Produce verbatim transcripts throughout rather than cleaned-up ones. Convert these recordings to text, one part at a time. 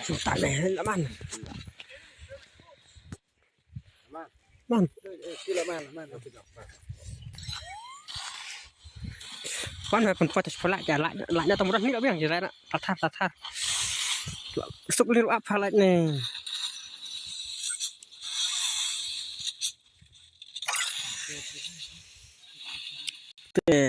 Sultan eh, laman. Man. Kan ha pun patas pala ja la la na tamuran ni ka biang ja la na tatar tatar. Suk liru apa la ni. Te.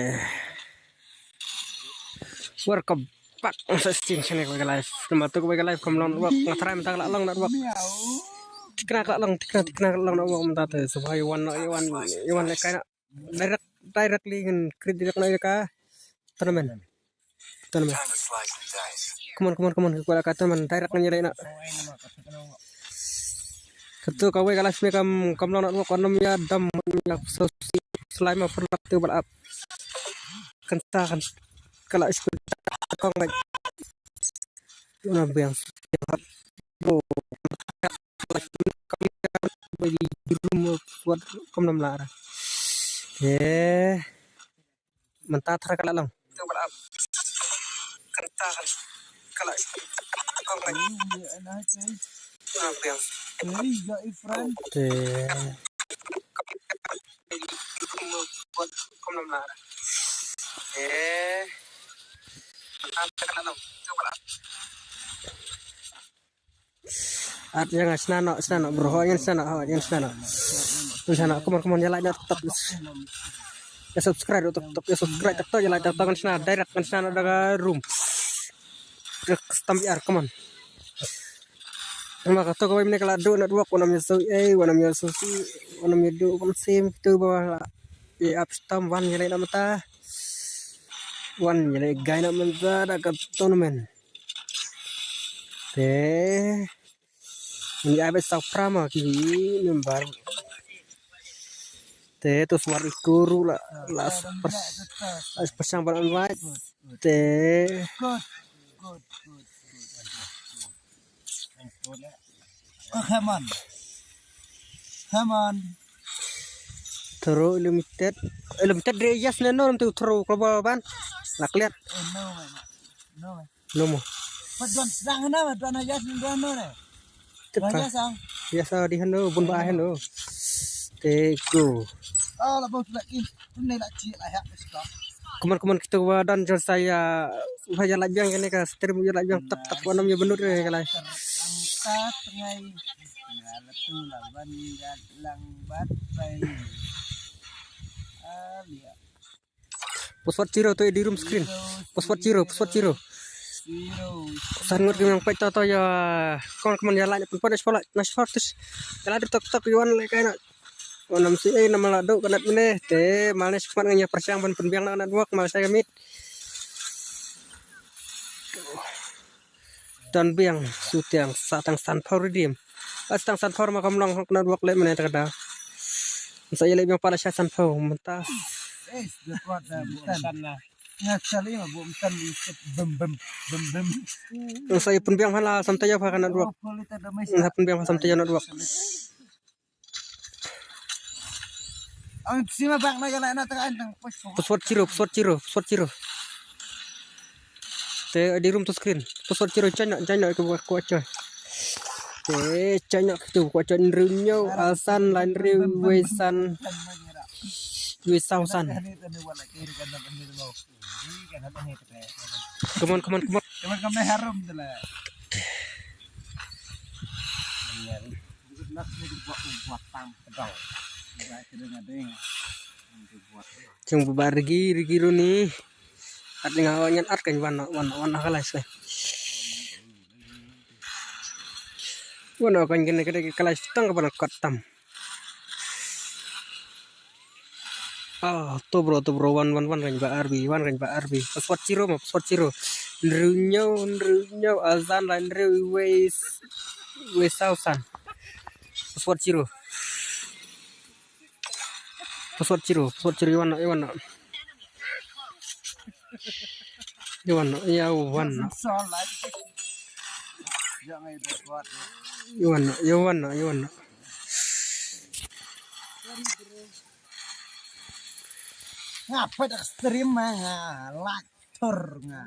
Welcome back. Sa sting sene ko live. Nama tu ko live kam long network. Nga try mynta ka la long network. Tikna ka la long, tikna, tikna ka la long network mynta te. Shu ba wan, wan, wan le kai na. Direct, directly ngan create direct na ka tournament. Tournament. Come on, come on, come on. Ko la ka tournament direct ngan ïaleh na. Kato kawei ka live ne kam, kam long network, wan ym ïa dam, wan ym ïa so si slime ma pyrlak tu bal ap. Kan sa kan ka la is kong bai. Wan ym biang. Oh. Bai di room of what kam nam la ra. Eh. Mynta thar ka la long. Te. At ïa nga sna noh, sna noh, bro. Ho, ïa sna noh, ho, ïa sna noh. Ïa sna noh, come on, come on, ïa like noh, tok, tok. Ïa subscribe, tok, tok, ïa subscribe, tok, tok, ïa like, tok, tok, ïa sna, direct, ïa sna noh, da ka room. Direct, stamp ïar, come on. Ma kato kawei mynne ka la duh network, wan ym ïa so, eh, wan ym ïa so si, wan ym ïa duh, wan sim, tu ba la. Ïa ap stamp, wan ïa like noh mynta. Wan ïa like guy noh mynta, da ka tournament. Te. Ngi ai ba sa pra ma ki member. Te to swar i kuru la la pers la persang ban invite. Te. Good, good, good, good, good. Oh, come on. Come on. Throw limited. Limited re yes ne no tu throw ko ba ban. La clear. Oh, no, man. No, man. Lomo. Pat don sang na, pat don ya sang don no ne. Tip don ka. Ya sang. Ya sa di hano, bun ba hano. Te go. Ah, la bau tu la in. Tu ne la ci la ya. Come on, come on, kita wa don jor saya. Ba ya la biang kane ka stream ya la biang tap tap wa nam ya benut ne ka lai. Angkat ngai. Ya la tu la ban ya lang bat bai. Ah, ya. Password zero to di room screen. Password zero, password zero. San ngut ki nang peit to to ïa. Kon kman ïa like pun pun spot like. Nice spot tus. Ïa like tok tok ïa wan like kaina. Wan nam si eh nam la dok kanat mene. Te mane spot ngan ïa pyrshang ban pynbiang na network mal sa kamit. Don biang, su tiang, sa tang san phaw redeem. As tang san phaw ma kam long hok na duak le mene ta kada. Sa ïa le biang pala sa san phaw mynta. Eh, sudah kuat dah, bukan. Nga kali mah bu mtan ikut bem bem bem bem. Sa ïa pynbiang pala sam ta ïa pha kana duak. Sa pynbiang pala sam ta ïa na duak. Ang sima bak na gala na tang tang pas. Password zero, password zero, password zero. Te di room to screen. Password zero, join na, join na ko ko join. Te join na ko ko join renew asan lan renew wesan. Wesan san. Come on, come on, come on. Come on, come on, harum tu lah. Jong ba rigi rigi runi. At nga wan ngan at kan wan wan wan ka lai sai. Wan kan kene kene ka lai tang ka ban kot tam. Ah, to bro, to bro, wan wan wan kan ba arbi, wan kan ba arbi. Password zero ma, password zero. Nriu nyau, nriu nyau, azan la nriu iwei iwei sausan. Password zero. Password zero, password zero, iwan no, iwan no. Iwan no, iwan no. Iwan no, iwan no, iwan no. Ngapa dak stream mah nga like tur nga.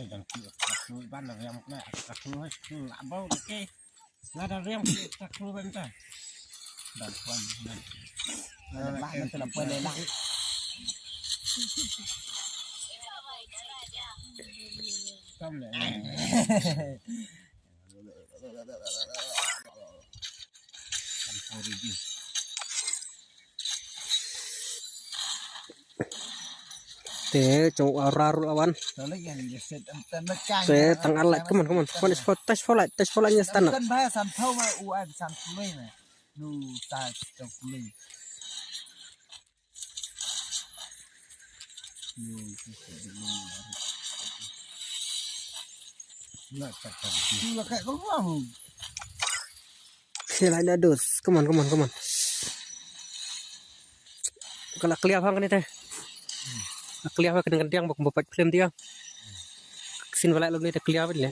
Eh, dan ki, aku ban la yang na, aku aku abang, oke. Lah, dan yang aku ban ta. Dan kuan. Lah, nanti lah, boleh lah. Kamu lah. Te chong ara ru awan. Te tang alai, come on, come on. Come on, it's for, test for light, test for light nya stan. Kan ba san thau ma u an san pulai na. Nu ta chong pulai. Sila kat keluar. Sila ina dus. Come on, come on, come on. Ka la clear hang kane te. Ka la clear hang kane, kane diang bok bok film dia. Sin wala lo ni te clear wala.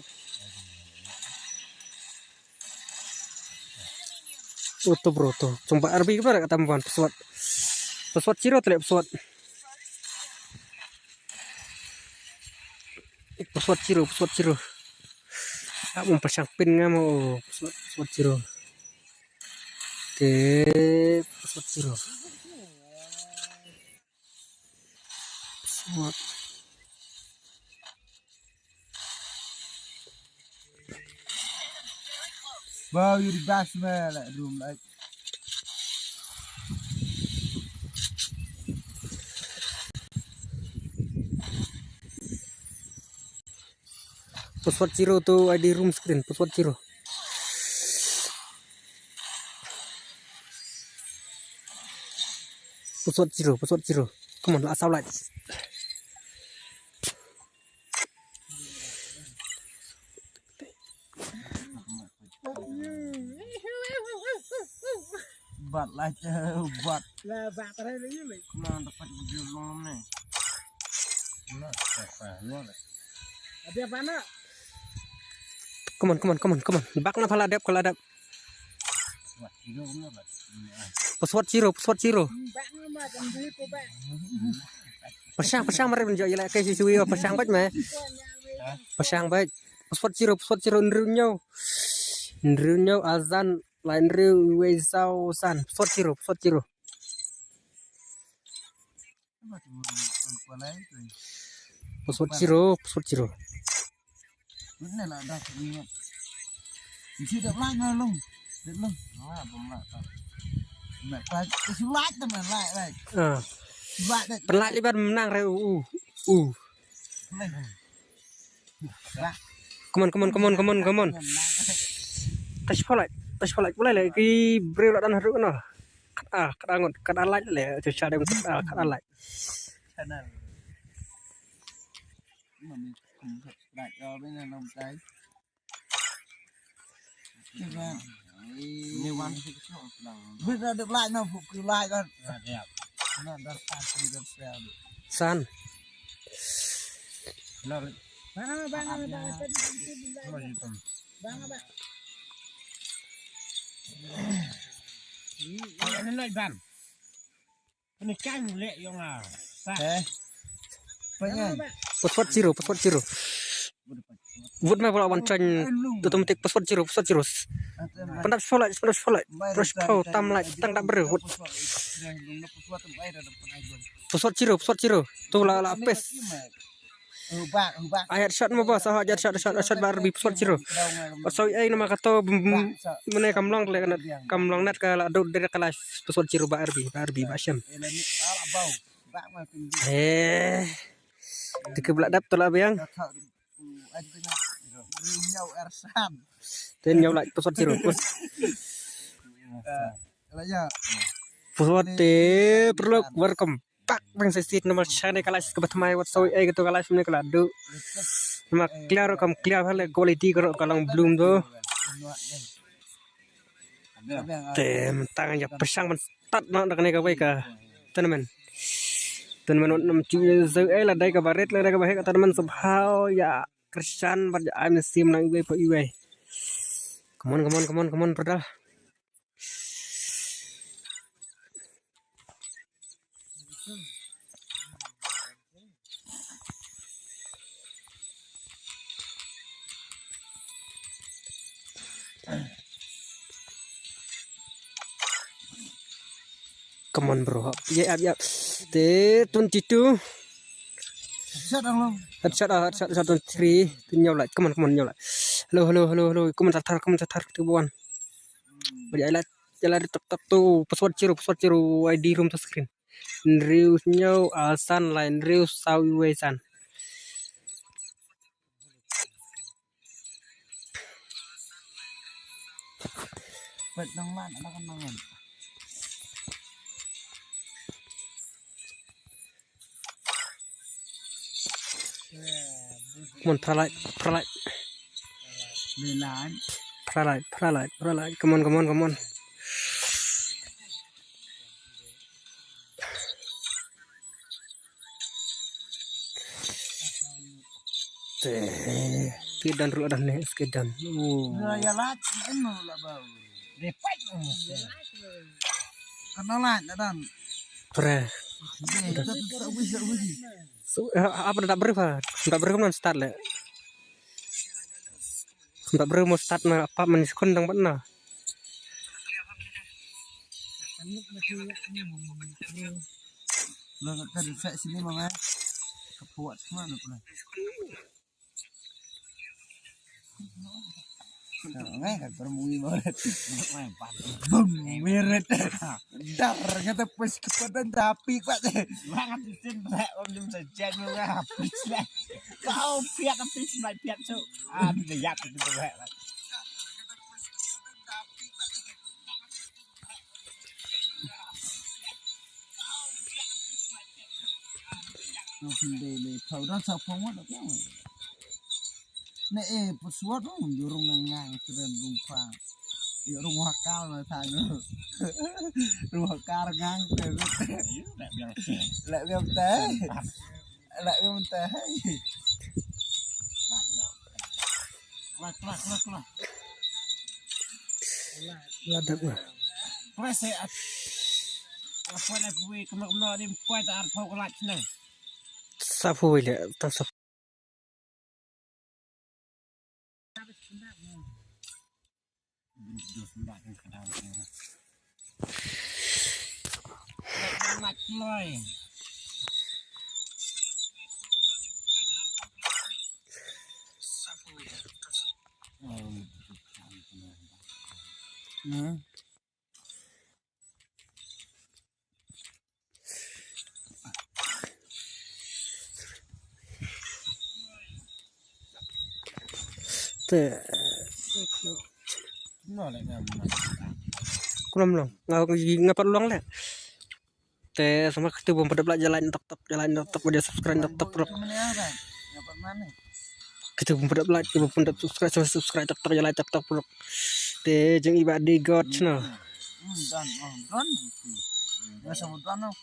Uto bro, to. Chong ba arbi ba ka tam ban pesawat. Pesawat Ciro te le pesawat. Pesawat Ciro, pesawat Ciro. Aku mau pasang pin nga mau pesawat, pesawat Ciro. Te pesawat Ciro. Pesawat. Wow, you the best man, like room like. Password zero to I D room screen, password zero. Password zero, password zero. Come on, la saw light. Bat light, bat. La bat tara lagi lagi. Kumang dapat video long ni. Nah, apa? Ada apa nak? Come on, come on, come on, come on. Bak na pala dep, kala dep. Password zero, password zero. Password, password, mari menjo ila ke sisui password baik meh. Password baik. Password zero, password zero, nriu nyau. Nriu nyau azan, lai nriu wei zau san. Password zero, password zero. Password zero, password zero. Mana lah dah ni. Isi dah pelan lah long. Dah long. Ah, belum lah. Nak pelan. Isi light dah main light, light. Ah. Light dah. Pelan libat menang re u. U. Pelan. Come on, come on, come on, come on, come on. Touch for light, touch for light. Boleh lah, ki breu lah dan haruk kena. Kat ah, kat angot, kat alai le, tu cara dia kat ah, kat alai. Channel. Mami, kat ah, bina nom tai. Ni wan si kau sedang. Bina de lai na fu ku lai kan. Ya. Na dah pasti dah siap. San. Benar. Bang, bang, bang, bang, bang, bang. Bang, bang. Ini naik ban. Ini kan lek yong ah. Eh. Pengen. Password zero, password zero. Vut me pula wan chain automatic, password zero, password zero. Pendap sekolah, pendap sekolah. Terus kau tam lai, tang tak ber, vut. Password zero, password zero. Tu la la pes. Ayat shot mo bos, ayat shot, shot, shot bar bi password zero. Pasal ai nama kata mene kam long le kana kam long nat ka la dot de ka la password zero bar bi, bar bi ba shem. Eh. Te ke bla dap to la biang. Ten nyau la password zero. Password te perlu welcome. Pak bang sa sit normal channel ka live ka ba thymmai wat soi ai ka to ka live ne ka la du. Nama clear kam clear hale quality ka ro ka long bloom do. Te tang ya pasang man tat na da kane ka bai ka tournament. Tournament wat nam chu soi ai la dai ka baret la dai ka bahek ka tournament somehow ya Krishan bat ya ai sim na iwei pa iwei. Come on, come on, come on, come on, brother. Come on, bro. Hap, ya, ya, ya. Te twenty-two. Headshot, ah, headshot, headshot, twenty-three. Te ñiew light. Come on, come on, ñiew light. Hello, hello, hello, hello. Come on, tar tar, come on, tar tar. Te buan. Bari ai light. Ai light, tap tap tu. Password zero, password zero. I D room to screen. Hynriew hynñiew, ah, san, lai hynriew, saw wei san. Peit nang man, anak nang man. Come on, pralai, pralai. Lelan. Pralai, pralai, pralai. Come on, come on, come on. Te, ki don ruh dah ne, ki don. Oh. Na ya lach, em la bau. Dei pait. Kan lach na don. Pre. Dei, tu tu sa wis sa wis. So, eh, apa dah beri pa? Dah beri kan start le. Dah beri mo start na apa men sekon dang pat na. Lo ka ka sa sini mama. Ka puat semua na pula. Ngai kan permui banget. Bum, mirit. Dar kata pes kepadan tapi kuat. Bangat isin black om dim sajan lu ngapis lah. Kau piat tapi semai piat su. Ah, dia yak itu black. Nang khynde le thau don sa phong wat. Ne e password, oh, yu rung ngang ngang kren rung pha. Yu rung wakal ma tha yu. Rung wakal ngang kren. Lek biang te. Lek biang te. Kla, kla, kla, kla. La dak ma. Press e at. Apa la pui kemno kemno ni pui ta arpau kla chnang. Sa pui le, ta sa. Te. Kumno long? Nga, nga pat long le. Te sama kito bym pat dep like, ja like tap tap, ja like tap tap, ja subscribe tap tap, bro. Kito bym pat dep like, kito bym pat dep subscribe, sama subscribe tap tap, ja like tap tap, bro. Te jeng iba di god channel. Hmm, don, oh, don. Ya, sama don, oh.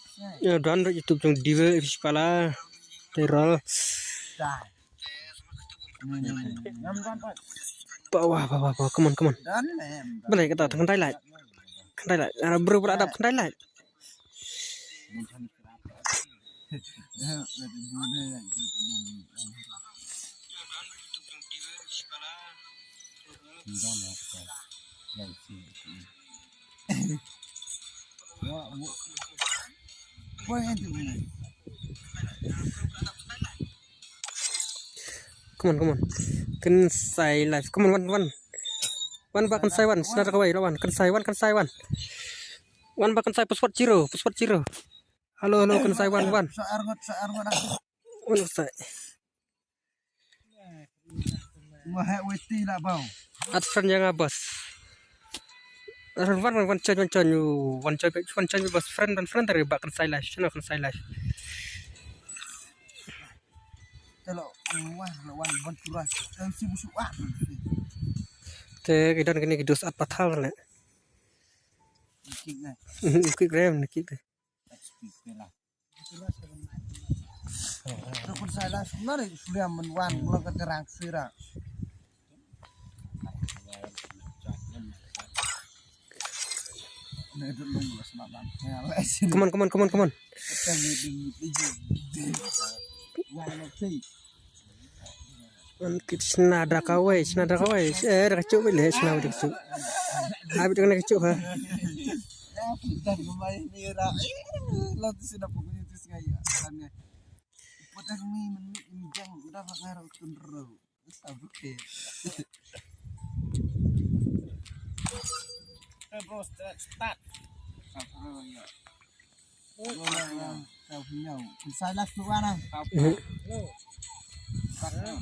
Ya, don, YouTube jeng Diva Fish Pala. Te rol. Dah. Hmm. Ngam don, Pak. Ba, wah, wah, wah, wah. Come on, come on. Don, em, don. Balei kata, kynthei lai. Kynthei lai. Ana bru bra dap kynthei lai. Come on, come on. Kynsai live. Come on, wan, wan. Wan ba kynsai wan. Shna da kawei, wan. Kynsai wan, kynsai wan. Wan ba kynsai password zero, password zero. Hello, hello, kynsai wan, wan. Wan kynsai. Mo heh wei ti la bau. At friend ïa nga bas. Wan, wan, wan join, wan join, wan join, wan join bas friend, wan friend tari ba kynsai live, shano kynsai live. Te lo, wah, lo wan, wan pura. Kan si musuh wah. Te ki don kine ki dos at pathal ne. Kick ne. Kick rem ne kick. Rukun saya lah sebenarnya sudah menwan mula ke terang sira. Come on, come on, come on, come on. Wan kit shna da kawei, shna da kawei. Eh, da kachu bile, shna da kachu. Habit kena kachu ha. Dan kumai ni ra. Eh, la tu sina pokoknya tu sengaja. Kan ya. Potang mi men mi jang dah ngarau tu ro. Sabuk. Bro, start, start. Apa ya? Kau punya, kau punya. Saya lah keluar lah. Hello.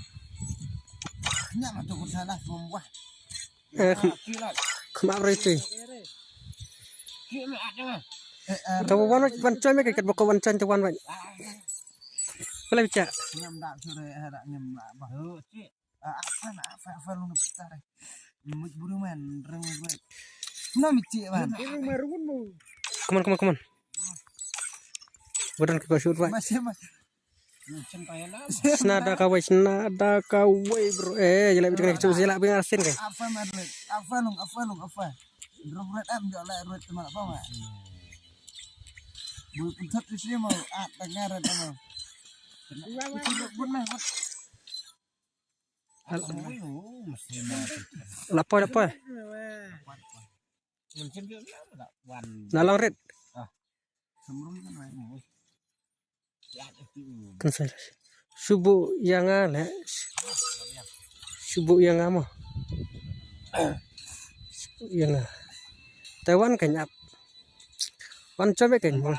Nya ma tu kun salah semua. Eh, kena berhenti. Kau wan, wan coy me kat boko wan coy tu wan wan. Boleh bicara. Ngam dak sore, eh, dak ngam dak bah. Ah, apa nak, apa, apa lu nak besar, eh? Mut buru man, reng buat. Mana mesti man? Come on, come on, come on. Badan kita shoot, Pak. Masih, masih. Snada kawai, snada kawai, bro. Eh, jela bicara kita jela bicara sin kan. Apa man, Red? Apa lu, apa lu, apa? Drop Red am jok lah, Red teman apa, Mak? Bulu pentat di sini mau, ah, tengah Red mau. Itu Red pun lah, Mak. Lapor, lapor. Na long Red. Kan sa. Subu yang ale. Subu yang amo. Subu yang a. Taiwan kan ap. Wan coy bek kan. Wan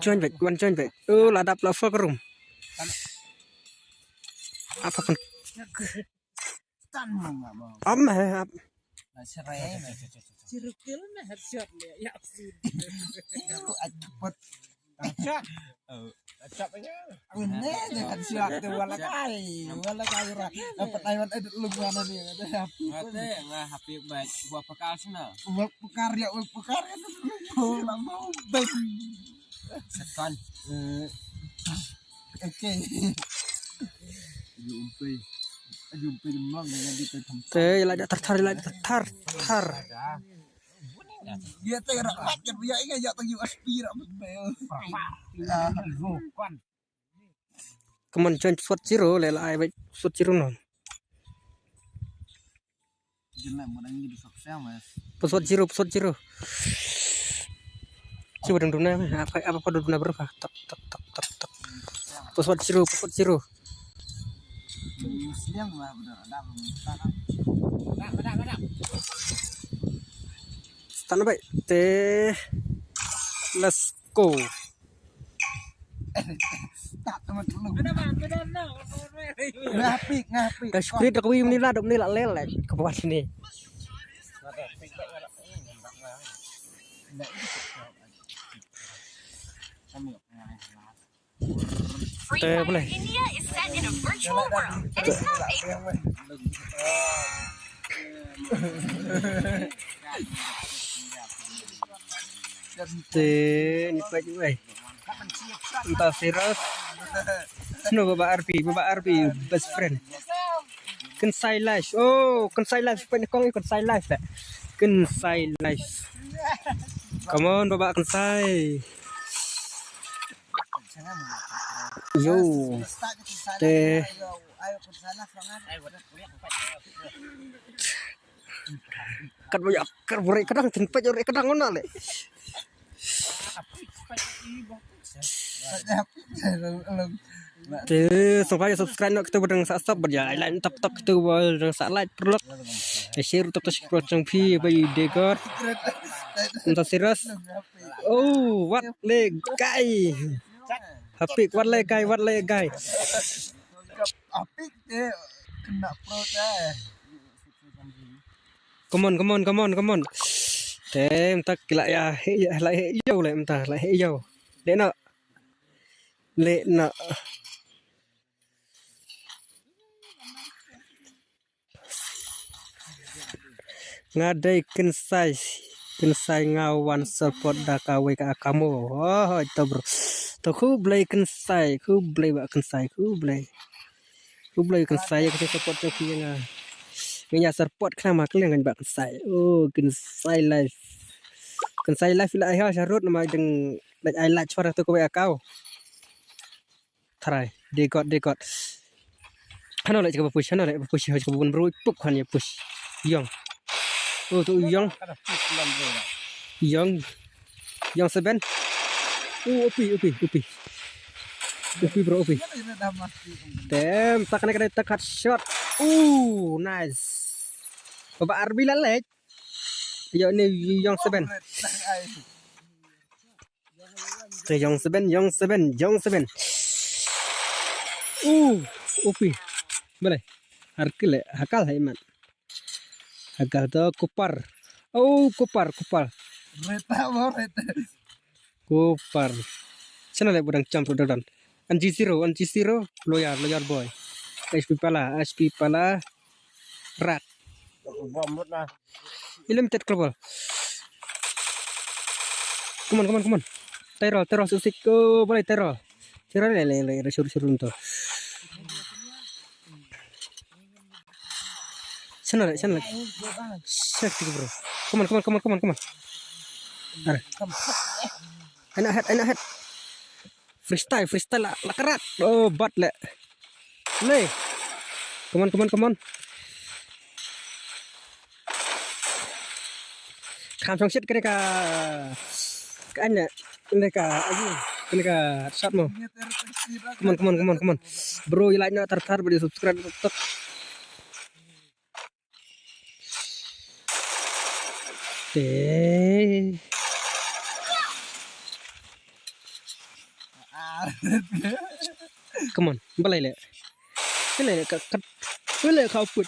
coy bek, wan coy bek. Oh, la dap la full room. Apa pun. Am he ap. Circle na headshot le ya. Cepet. Headshot. Headshot aja. Ini headshot tu wala kai, wala kai ra. Dapat Taiwan edit lu mana ni? Ada apa? Mate nga happy baik. Buat pekal sana. Buat pekar ya, buat pekar ya. Oh, lama bang. Setan. Eh. Okay. Aju umpi. Aju umpi demang dengan dia tu. Te la dak tar tar la dak tar tar. Dia tu rak rak je dia ingat jak tu U S P rak betul. Ah, bukan. Come on, join Sword Zero le la ai bai Sword Zero non. Password zero, password zero. Cuba dong duna apa apa duna berapa? Tak tak tak tak tak. Password zero, password zero. Start na bai. Te let's go. Ngapik, ngapik. Ka screen da ka wi mni la da mni la lel ka buat sini. Te boleh. India is set in a virtual world and is not able Te ni pat wei. Enta serious. Sno baba R P, baba R P best friend. Kynsai life. Oh, kynsai life pat ni kong kynsai life. Kynsai life. Come on baba kynsai. Yo. Te. Kat ba ïa kat ba rek kadang tyn peit ïa rek kadang ona le. Te sngewbha ïa subscribe noh kito ba dang sa sub ba ïa like tok tok kito ba dang sa like paralok. Share tok tok share tok jong phi ba ïa degor. Nta serious. Oh, wat le guy. Hapik wat le guy, wat le guy. Apik te kena pro te. Come on, come on, come on, come on. Te mynta ki la ïa he la he ïew le mynta la he ïew. Le na. Le na. Nga dei kynsai, kynsai nga wan support da kawei ka akamo. Oh, to bro. To khublei kynsai, khublei ba kynsai, khublei. Khublei kynsai ïa ka support jong phi ïa nga. Nga ïa support khlem ma khlem nga ba kynsai. Oh, kynsai live. Kynsai live la ai ha sharut nama deng lait ai lait chwara to kawei akau. Tharai, dei kot, dei kot. Hano leh jaka ba push, hano leh ba push, jaka ba bun bru, pup khan ïa push. Yong. Oh, tu Young. Young. Young seven. Oh, O P, O P, O P. O P, bro, O P. Tem, tak kane kane tak cut shot. Oh, nice. Ba ar bi la leh. Ïa ni Young seven. Te Young seven, Young seven, Young seven. Uh, O P. Balei? Ar kile, hakal hai man. Hakal to kupar. Oh, kupar, kupar. Reta bo, reta. Kupar. Sana le budang campur dadan. N G zero, N G zero. Lawyer, lawyer boy. H P pala, H P pala. Rat. Bom lut na. Limited global. Come on, come on, come on. Tyrol, Tyrol, sik, sik. Oh, balei Tyrol. Tyrol le, le, le, le, sur, sur, untuk. Sana le, sana le. Safety, bro. Come on, come on, come on, come on, come on. Are. Anak head, anak head. Freestyle, freestyle la, la karat. Oh, bat le. Le. Come on, come on, come on. Kham shong shit kane ka. Ka ane. Kane ka. Ayu. Kane ka shot mo. Come on, come on, come on, come on. Bro, ïa like na tar tar, bro, subscribe tuk tuk. Te. Come on, balei le. Balei le ka, ka, balei ka put.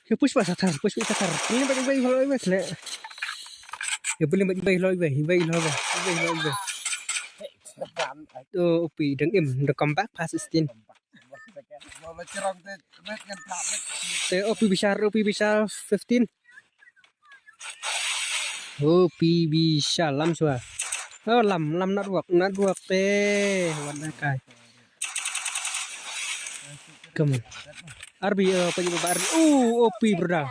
He push pas atar, push pas atar. Ini bagi bagi kalau bagi le. He boleh bagi bagi kalau bagi, bagi kalau bagi, bagi kalau bagi. Oh, O P dang im, the comeback pass sixteen. Te O P Bishar, O P Bishar fifteen. O P Bishar lam shuwa. Oh, lam, lam network, network te. Wan da kai. Come on. R B, uh, pa ba R B. Oh, O P brother.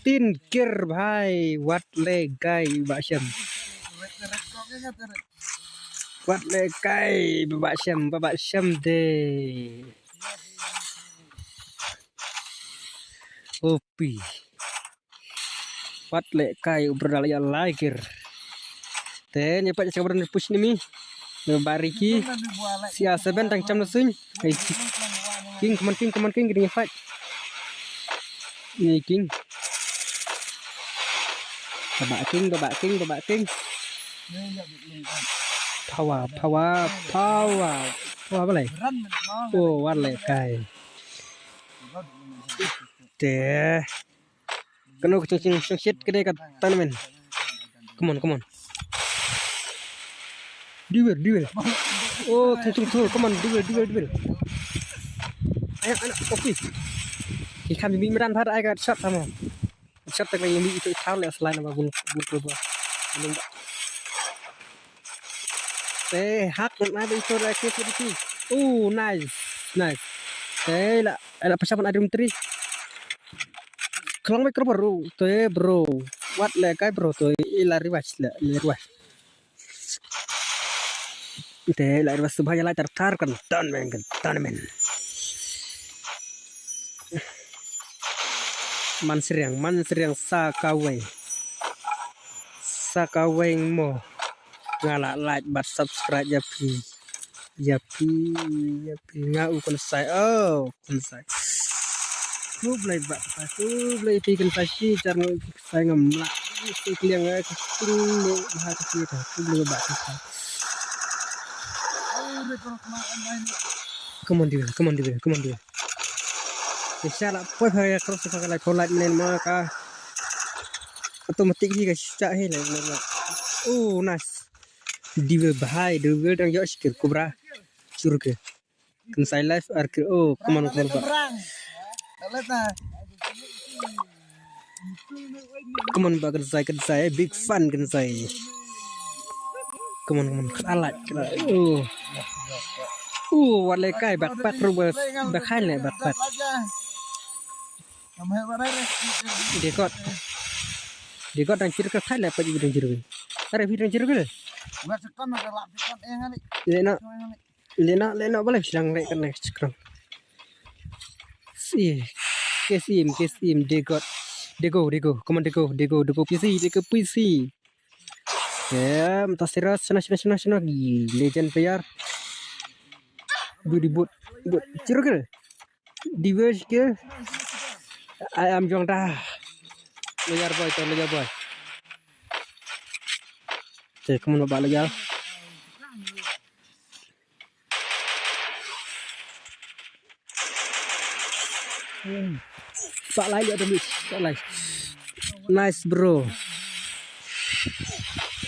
Tin kir bhai, wat le kai ba shem. Wat le kai ba shem, ba shem de. O P. Wat le kai u brother ïa lai kir. Te ni pat sa brother push ni mi. Ni bari ki. C R seven tang cham na suin. Hey, King, come on King, come on King, kita fight. Ni King. Baba King, Baba King, Baba King. Power, power, power. Power balei? Oh, wat le kai. Te. Kano ka ching ching ching shit kane ka tournament. Come on, come on. Duel, duel. Oh, ching ching ching. Come on, duel, duel, duel. Ayo, ayo, okay. Ki kam mi medan thar ai ka shot sama. Shot tak lagi mi itu thar le selain apa bun bun bun. Te hak na de ito da ke tu. Oh, nice. Nice. Te la la pasal pun ada menteri. Kelang mai bro. Te bro. Wat le kai bro te ila riwas le ila riwas. Te ila riwas tu bhai la tar tar kan tan men kan tan men. Man Seriang, Man Seriang sa kawei. Sa kawei mo. Nga la like bad subscribe ïa phi. Ïa phi, ïa phi nga u Kynsai. Oh, Kynsai. Khublei ba, khublei phi Kynsai phi jar nga u Kynsai ngam lah. Phi kliang nga ka sing mo ha ka phi ta. Khublei ba Kynsai. Come on, Diwil. Come on, Diwil. Come on, Diwil. Te sha la poi pha ka cross pha ka lai pho lai menen ma ka automatic hi ka sha hi lai. Oh, nice. Diwil bhai, Diwil dang ïoh shikir Cobra. Shuru ke. Kynsai live ar ke. Oh, come on, come on, ba. Come on ba Kynsai, Kynsai, eh, big fan Kynsai. Come on, come on. Khalat, khalat. Oh. Oh, wat le kai backpack ru ba khain le backpack. Dekot. Dekot dang chir ka khai le pa ji dang chir. Are phi dang chir ke? Le na. Le na, le na, balei phi dang le kan le chikram. Si, ke sim, ke sim, Dekot. Diego, Diego, come on, Diego, Diego, Diego P C, Diego P C. Yeah, mynta serious, shana, shana, shana, shana. Legend player. Budi but, but. Zero kill. Diverse kill. I am Jong Da. Loyal boy, to loyal boy. Okay, come on, ba loyal. Spotlight, lihat demi spotlight. Nice, bro.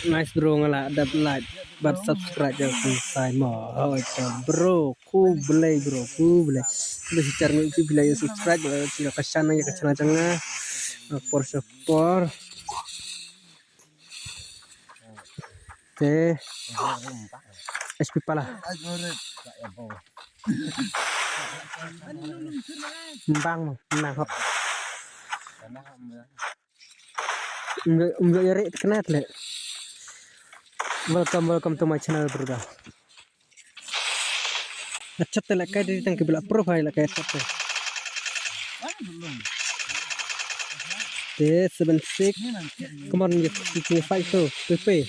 Nice, bro, nga la dap like bad subscribe ïa ka channel mo. Hoi ka, bro. Khublei, bro, khublei. Khublei shibun, khublei ïa subscribe, ïa ka channel, ïa ka channel jong nga. Por sa por. Te. H P pala. Mbang mo, nang hok. Mbe, mbe yare kena tle. Welcome, welcome to my channel, brother. Achat te la kai dei tang ki bela pro phai la kai achat te. Te seven six. Come on, you, you can fight too. Pepe.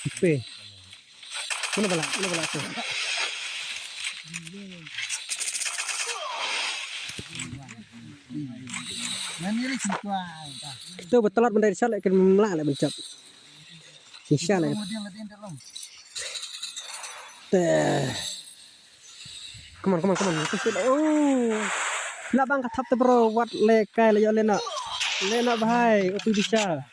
Pepe. Mano bala, mano bala tu. Kita betalat benda di sana kan melak lah bencap. Insya Allah. Te. Come on, come on, come on. Push it. Oh. Lah bang ka thap te bro, wat le kai le yo le no. Le no bhai, upi bisa.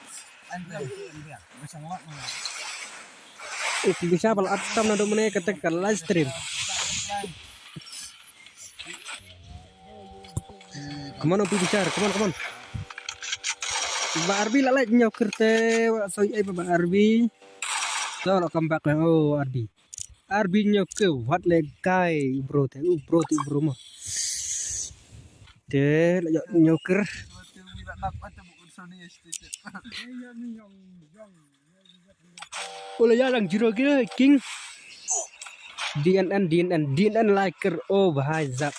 Upi bisa bal at tam na do mene kata ka live stream. Come on, upi bisa, come on, come on. Ba Arbi la lai nyau kerte, wa soi ai ba Arbi. So, lo come back, oh, Arbi. Arbi nyau ke, wat le kai, bro te, u bro te, bro mo. Te, la nyau ker. Ula ya lang zero ke, king. D N N, D N N, D N N liker, oh, bahai zap.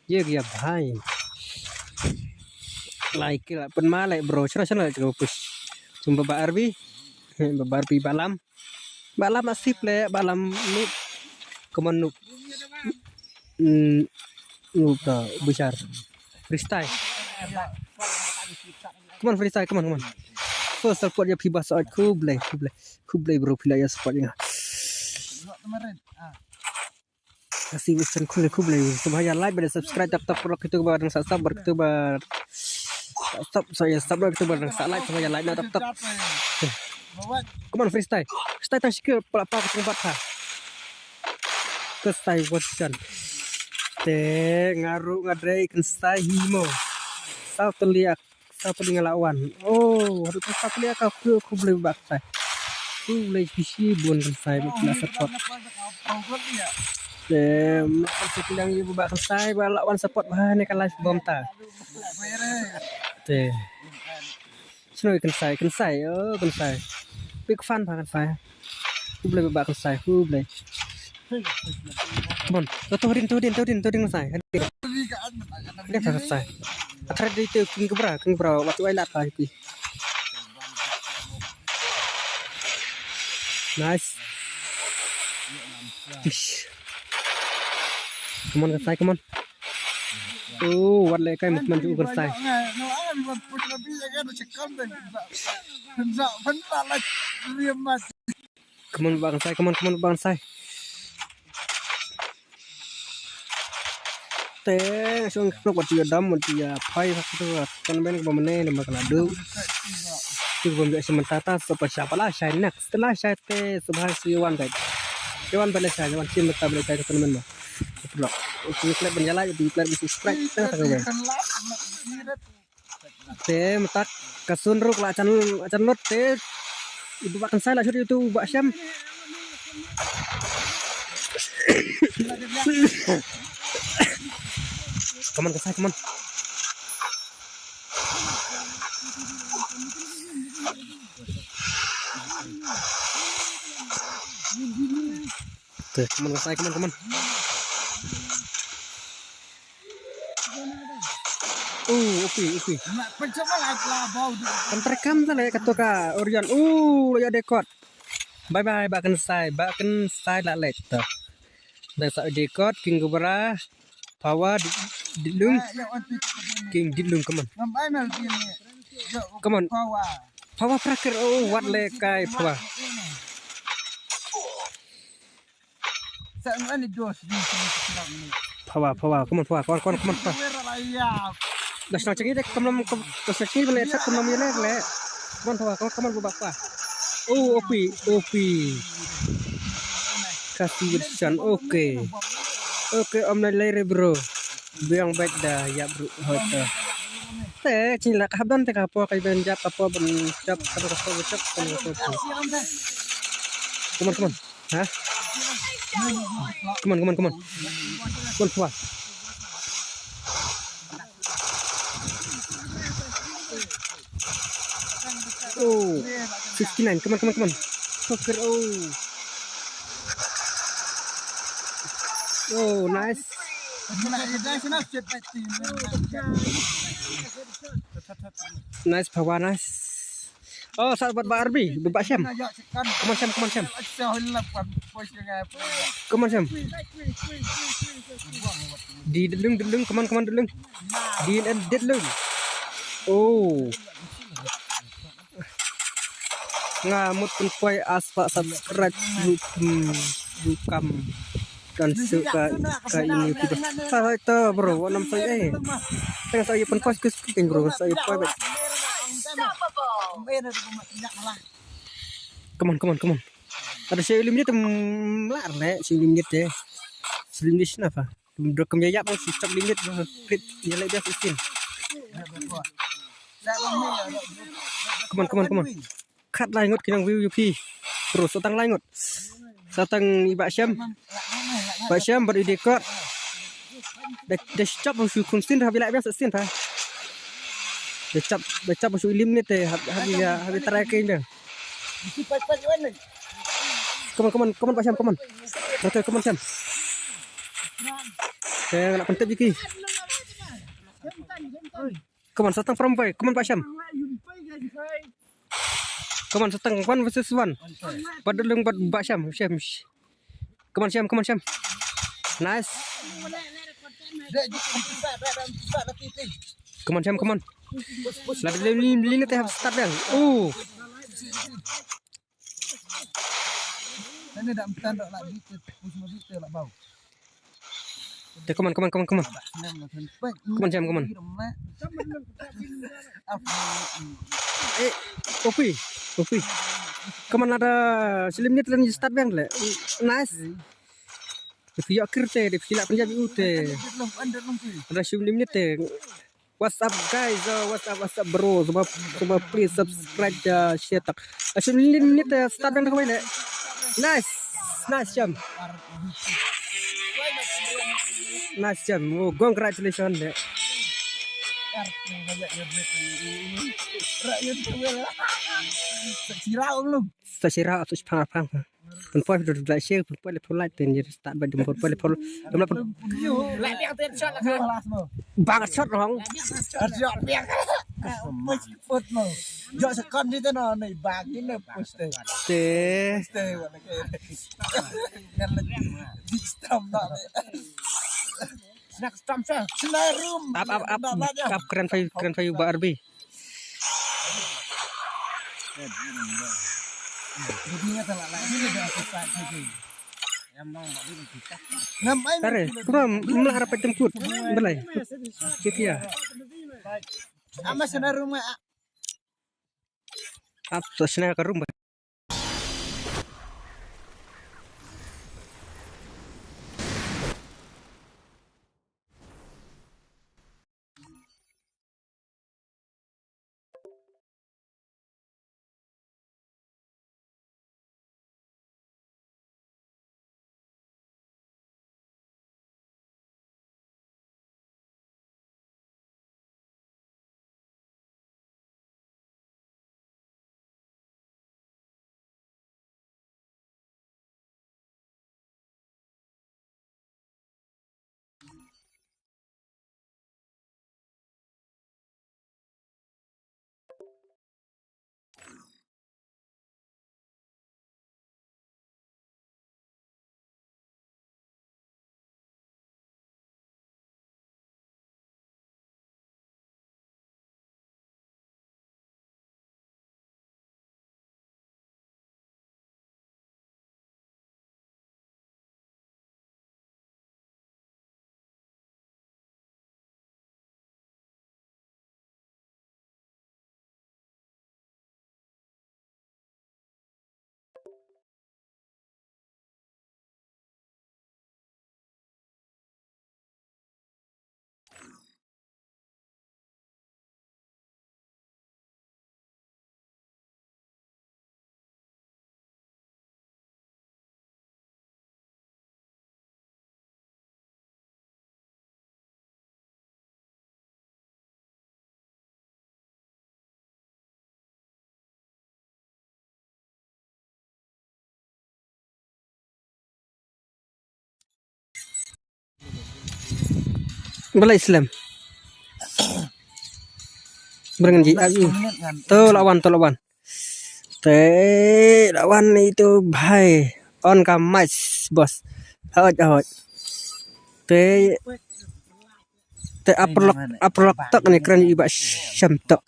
Ye, ye, bahai. Liker, pen malai, bro. Sana, sana, cukup push. Cuma ba Arbi. Ba Arbi, balam. Balam asip le, balam noob. Come on, noob. Hmm, noob to, besar. Freestyle. Come on, freestyle, come on, come on. First support ya phi ba sa ot, khublei, khublei. Khublei bro, phi la ya support ya. Kasi western khublei, khublei. Sngewbha ya like, bad subscribe, tap tap, bad kito ba dang sa sub, bad kito ba Stop, sorry, stop dong, kita bareng sa like, sama like na tap tap. Come on, freestyle. Freestyle tang sikil, pala pa kacang bat ha. Freestyle version. Te ngaru ngadrei kensai himo. South Korea, South Korea ngalawan. Oh, harus South Korea ka ku ku boleh baksa. Ku boleh bisi bun kensai, bad kena support. Te, makan sekilang ibu bak kensai, bak lawan support bah ne ka live bom ta. Te. Snow kensai, kensai, oh kensai. Big fan bah kensai. Khublei bah kensai, khublei. Come on, to to din, to din, to din, to din kensai. Hadin bah kensai. Akhir di tu king kebra, king kebra, waktu ai lat bah pi. Nice. Ish. Come on kensai, come on. Oh, wat le kai mat man ju kensai. Come on, bang sai, come on, come on, bang sai. Te, song klok wat ya dam, wat ya pai, sak tu, kan ben ke bamane, ne mak ladu. Tu bam ya sementara, so pa siapa lah, saya next, setelah saya te, subhan si wan dai. Wan bele saya, wan sim ta bele saya ke temen mah. Vlog. Untuk klik ban jalai, untuk klik ban subscribe. Tengah tengah. Te mynta ka sun ruh la jan, jan lut te. Ibu bak kensai la shot itu bak sham. Come on kensai, come on. Te, come on, kensai, come on, come on. Oh, upi, upi. Kan terekam ta le kato ka Orion. Oh, la ïoh dekot. Bye bye, Bah Kynsai, Bah Kynsai la leit to. Da sa dekot, King Cobra, Pawa, Di-, Ditlung. King Ditlung, come on. Come on. Pawa Praker, oh, wat le kai, Pawa. Pawa, Pawa, come on, Pawa, come on, come on, come on, Pawa. Dah sna cengit dek, come on, come, dah sna cengit balik, sat, come on, balik, balik. Come on, Pawa, come on, come on, Pawa, Pawa. Oh, opi, opi. Kasih Wilson, okay. Okay, om na lere, bro. Biang baik dah, ya, bro, hotel. Te, chin la ka hap don te ka po ka ben jap, ka po ben jap, ka po ben jap, ka po ben jap. Come on, come on. Ha? Come on, come on, come on. Come on, come on. Oh, fifty-nine. Come on, come on, come on. Fucker, oh. Oh, nice. Nice, Pawa, nice. Oh, sat bad Bah Arbi, Bah Syam. Come on, Syam, come on, Syam. Come on, Syam. Di Ditlung, Ditlung, come on, come on, Ditlung. Di Ditlung. Oh. Nga mut pynpoi as ba subscribe ruh, hmm, ruh kam kan su ka, ka ini kita. Sa sa ito, bro, wa nam sa eh. Tang sa yu pynpoi skis skis, bro, sa yu poi ba. Come on, come on, come on. Ada saya limit tem lar le, saya limit eh. Saya limit kenapa? Bro, kam ïa ïap, si chop limit, bro. Crit, ïa leh biang sixteen. Come on, come on, come on. Khat lai ngut ki nang view ïa phi. Bro, sa tang lai ngut. Sa tang i Bah Syam. Bah Syam, bad i Dekot. Da, da chop shu khun sixteen, hap ïa leh biang sixteen, ha. Da chop, da chop shu limit, eh, hap, hap ïa, hap ïa try keiñ biang. Come on, come on, come on, Bah Syam, come on. Okay, come on, Syam. Okay, nga la pyntip ïa ki. Come on, sa tang from by. Come on, Bah Syam. Come on, sa tang one versus one. Bad Ditlung bad Bah Syam, Syam. Come on, Syam, come on, Syam. Nice. Come on, Syam, come on. Lada lini, lini te hap start biang. Oh. Te, come on, come on, come on, come on. Come on, Syam, come on. Eh, Opi, Opi. Come on, lada shi minit lane start biang le. Nice. Dep ïa kir te, dep ïa pynjah u te. Lada shi minit te. What's up, guys? Uh, what's up, what's up, bro? Sngewbha, sngewbha please subscribe, uh, share tak. Asyik minit, minit, uh, start biang kawei le. Nice. Nice, Syam. Nice, Syam. Oh, congratulations le. Sa shira, sa shipang, pang. Pynpoi phi dei like share, pynpoi le phi like, pynjah start ba jemput, pynpoi le phi. Bang shot long. Jot sa kon di te no, nei bang ni ne poste. Te. Poste wala ke. Ngan le big stamp na. Snack stamp sa. Snack room. Ap, ap, ap. Ap kren phi, kren phi ba arbi. Tare, kuma mla harap jemput. Belai. Kiki ya. Ama sana rumah. Ap, sana ka rumah. Balei slem? Berngan ji abi. To la wan, to la wan. Te la wan itu bhai. On ka match, boss. Hoj, hoj. Te, te aplok, aplok tok ni kren iba syam tok.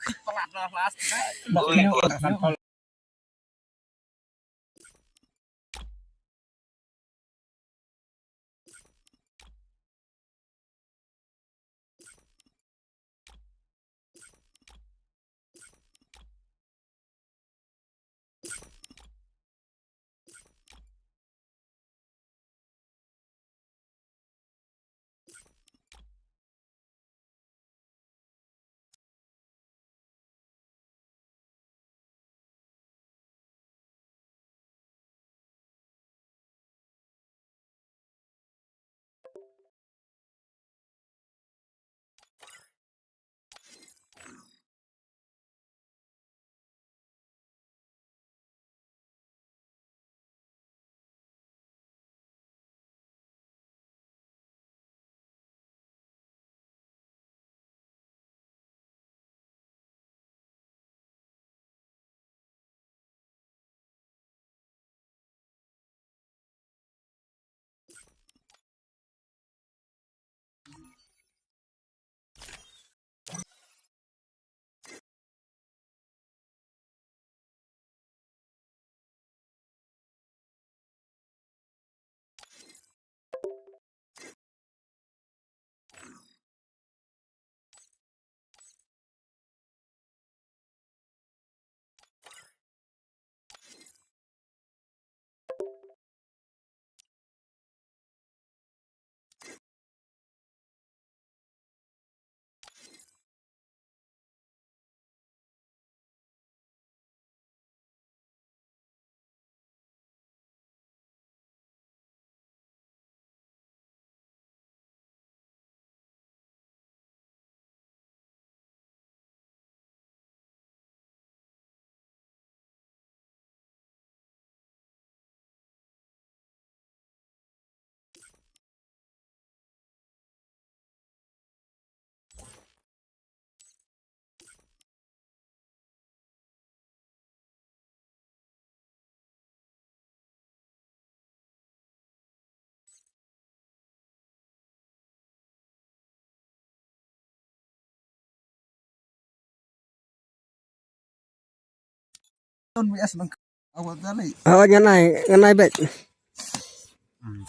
Ton wi as lang. Awal tali. Oh, ngan ai, ngan ai bet.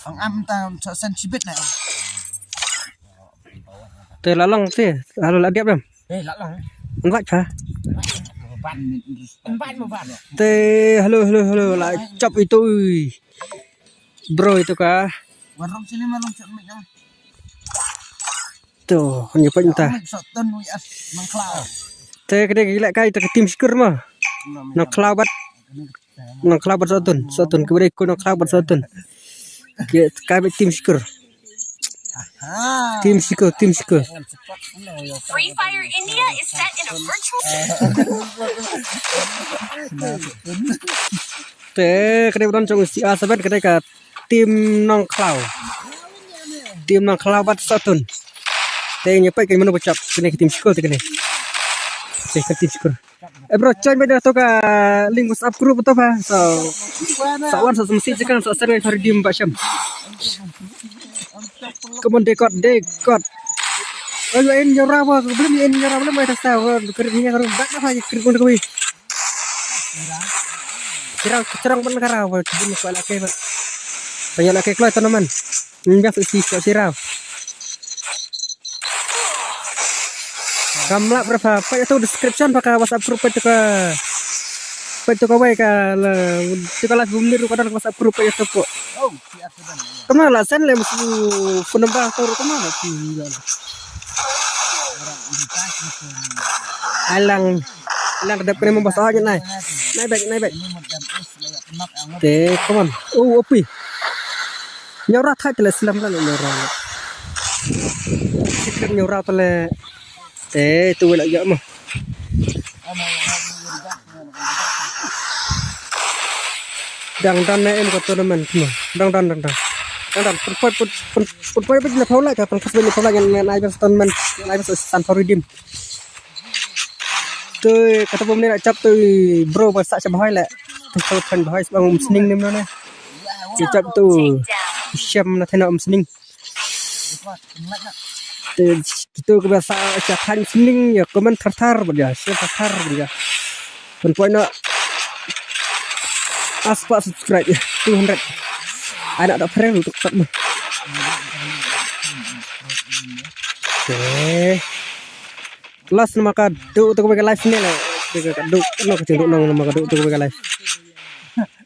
Ang am ta sa sen sibit na. Te la long te, halo la diap dam. Eh, la long. Ngan wach pa. Ban, ban mo ban. Te halo, halo, halo, la chop itu. Ui. Bro itu ka. Warung sini mah long chop mik ah. To, ngi pynta. Mik sot ton wi as nang khlaw. Te kade ki leh kai te ka team Sikur ma. Nang khlaw bad, nang khlaw bad sot ton, sot ton ki bad ko nang khlaw bad sot ton. Ki kai bad team Sikur. Aha. Team Sikur, team Sikur. Free Fire India is set in a virtual Te kade ba don jong C R seven kade ka team Nongkhlaw. Team Nongkhlaw bad sot ton. Te ngi peit ka mano ba chop kane ka team Sikur te kane. Te ka team Sikur. Eh bro, join ba da to ka link WhatsApp group to ba. So sa wan sa message kan sa send ka redeem ba sham. Come on, Dekot, Dekot. Oi, in yora ba, belum in yora belum mai ta sa, kri ni yora bak apa kri kun kwi. Sirau, sirau ban kara ba, bun ko la ke ba. Panya la ke kloi tournament. Nang biasa si sirau. Kam lah berapa? Peit to description ba ka WhatsApp group, peit to ka, peit to ka wei ka la, to ka live bumlir ka don WhatsApp group, peit to ko. Kama la send le musu phone number to kama la ki la. Alang, alang kedap kena membasa aja nai. Nai back, nai back. Te, come on. Oh, opi. Nyora thai tele slam la nyora. Sikit nyora tele. Te, tu wala ya mo. Dang dan ne em ka tournament mo. Dang dan, dang dan. Ngan dang pynpoi, pyn, pyn, pynpoi bad na phaw lai ka, pynpoi bad na phaw lai ngan, ngan ai bad stone man, ngan ai bad san phaw redeem. Te kata bym ne la chap te bro ba sa cha bhai le. Te pynpoi bhai sbang um sning nim na ne. Te chap tu. Shem na thena um sning. Te kitu ka ba sa cha than sning ya comment thar thar ba ya, share thar thar ba ya. Pynpoi na aspa subscribe ya, two hundred. Anak dak phreng tu kat mah. Okay. Last nama ka duk tu ka live ni lah. Ka duk no ka duk no nama ka duk tu ka live.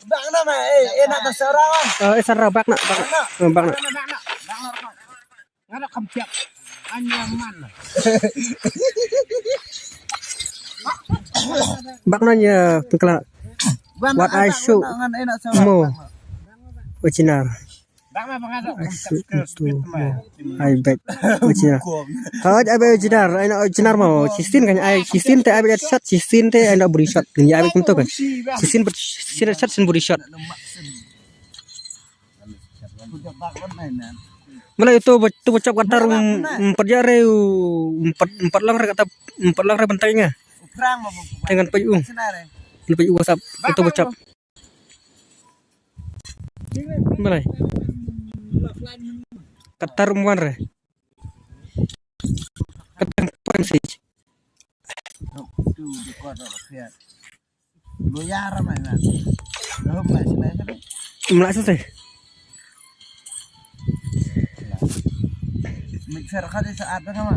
Bak na ma eh eh nak tasara. Eh sarah bak nak bak nak. Bak nak. Ngana kam tiap. Anya man. Bak nanya pengkela. What I show mo. Wachinar. I show mo. I bet. Wachinar. Haj I bet wachinar. I know wachinar mo. Chisin kan I chisin te I bet shot chisin te I know buri shot. Ni I bet kumto kan. Chisin ber chisin shot sin buri shot. Mala itu tu bachap katar um um pat ya re um pat um pat lang re kata um pat lang re bentai nga. Dengan payu. Dengan payu WhatsApp itu bachap. Mala. Katar um wan re. Katar um wan si. Lo yar ma na. Lo ma sene sene. Mla sese. Mixer khat isa ada sama.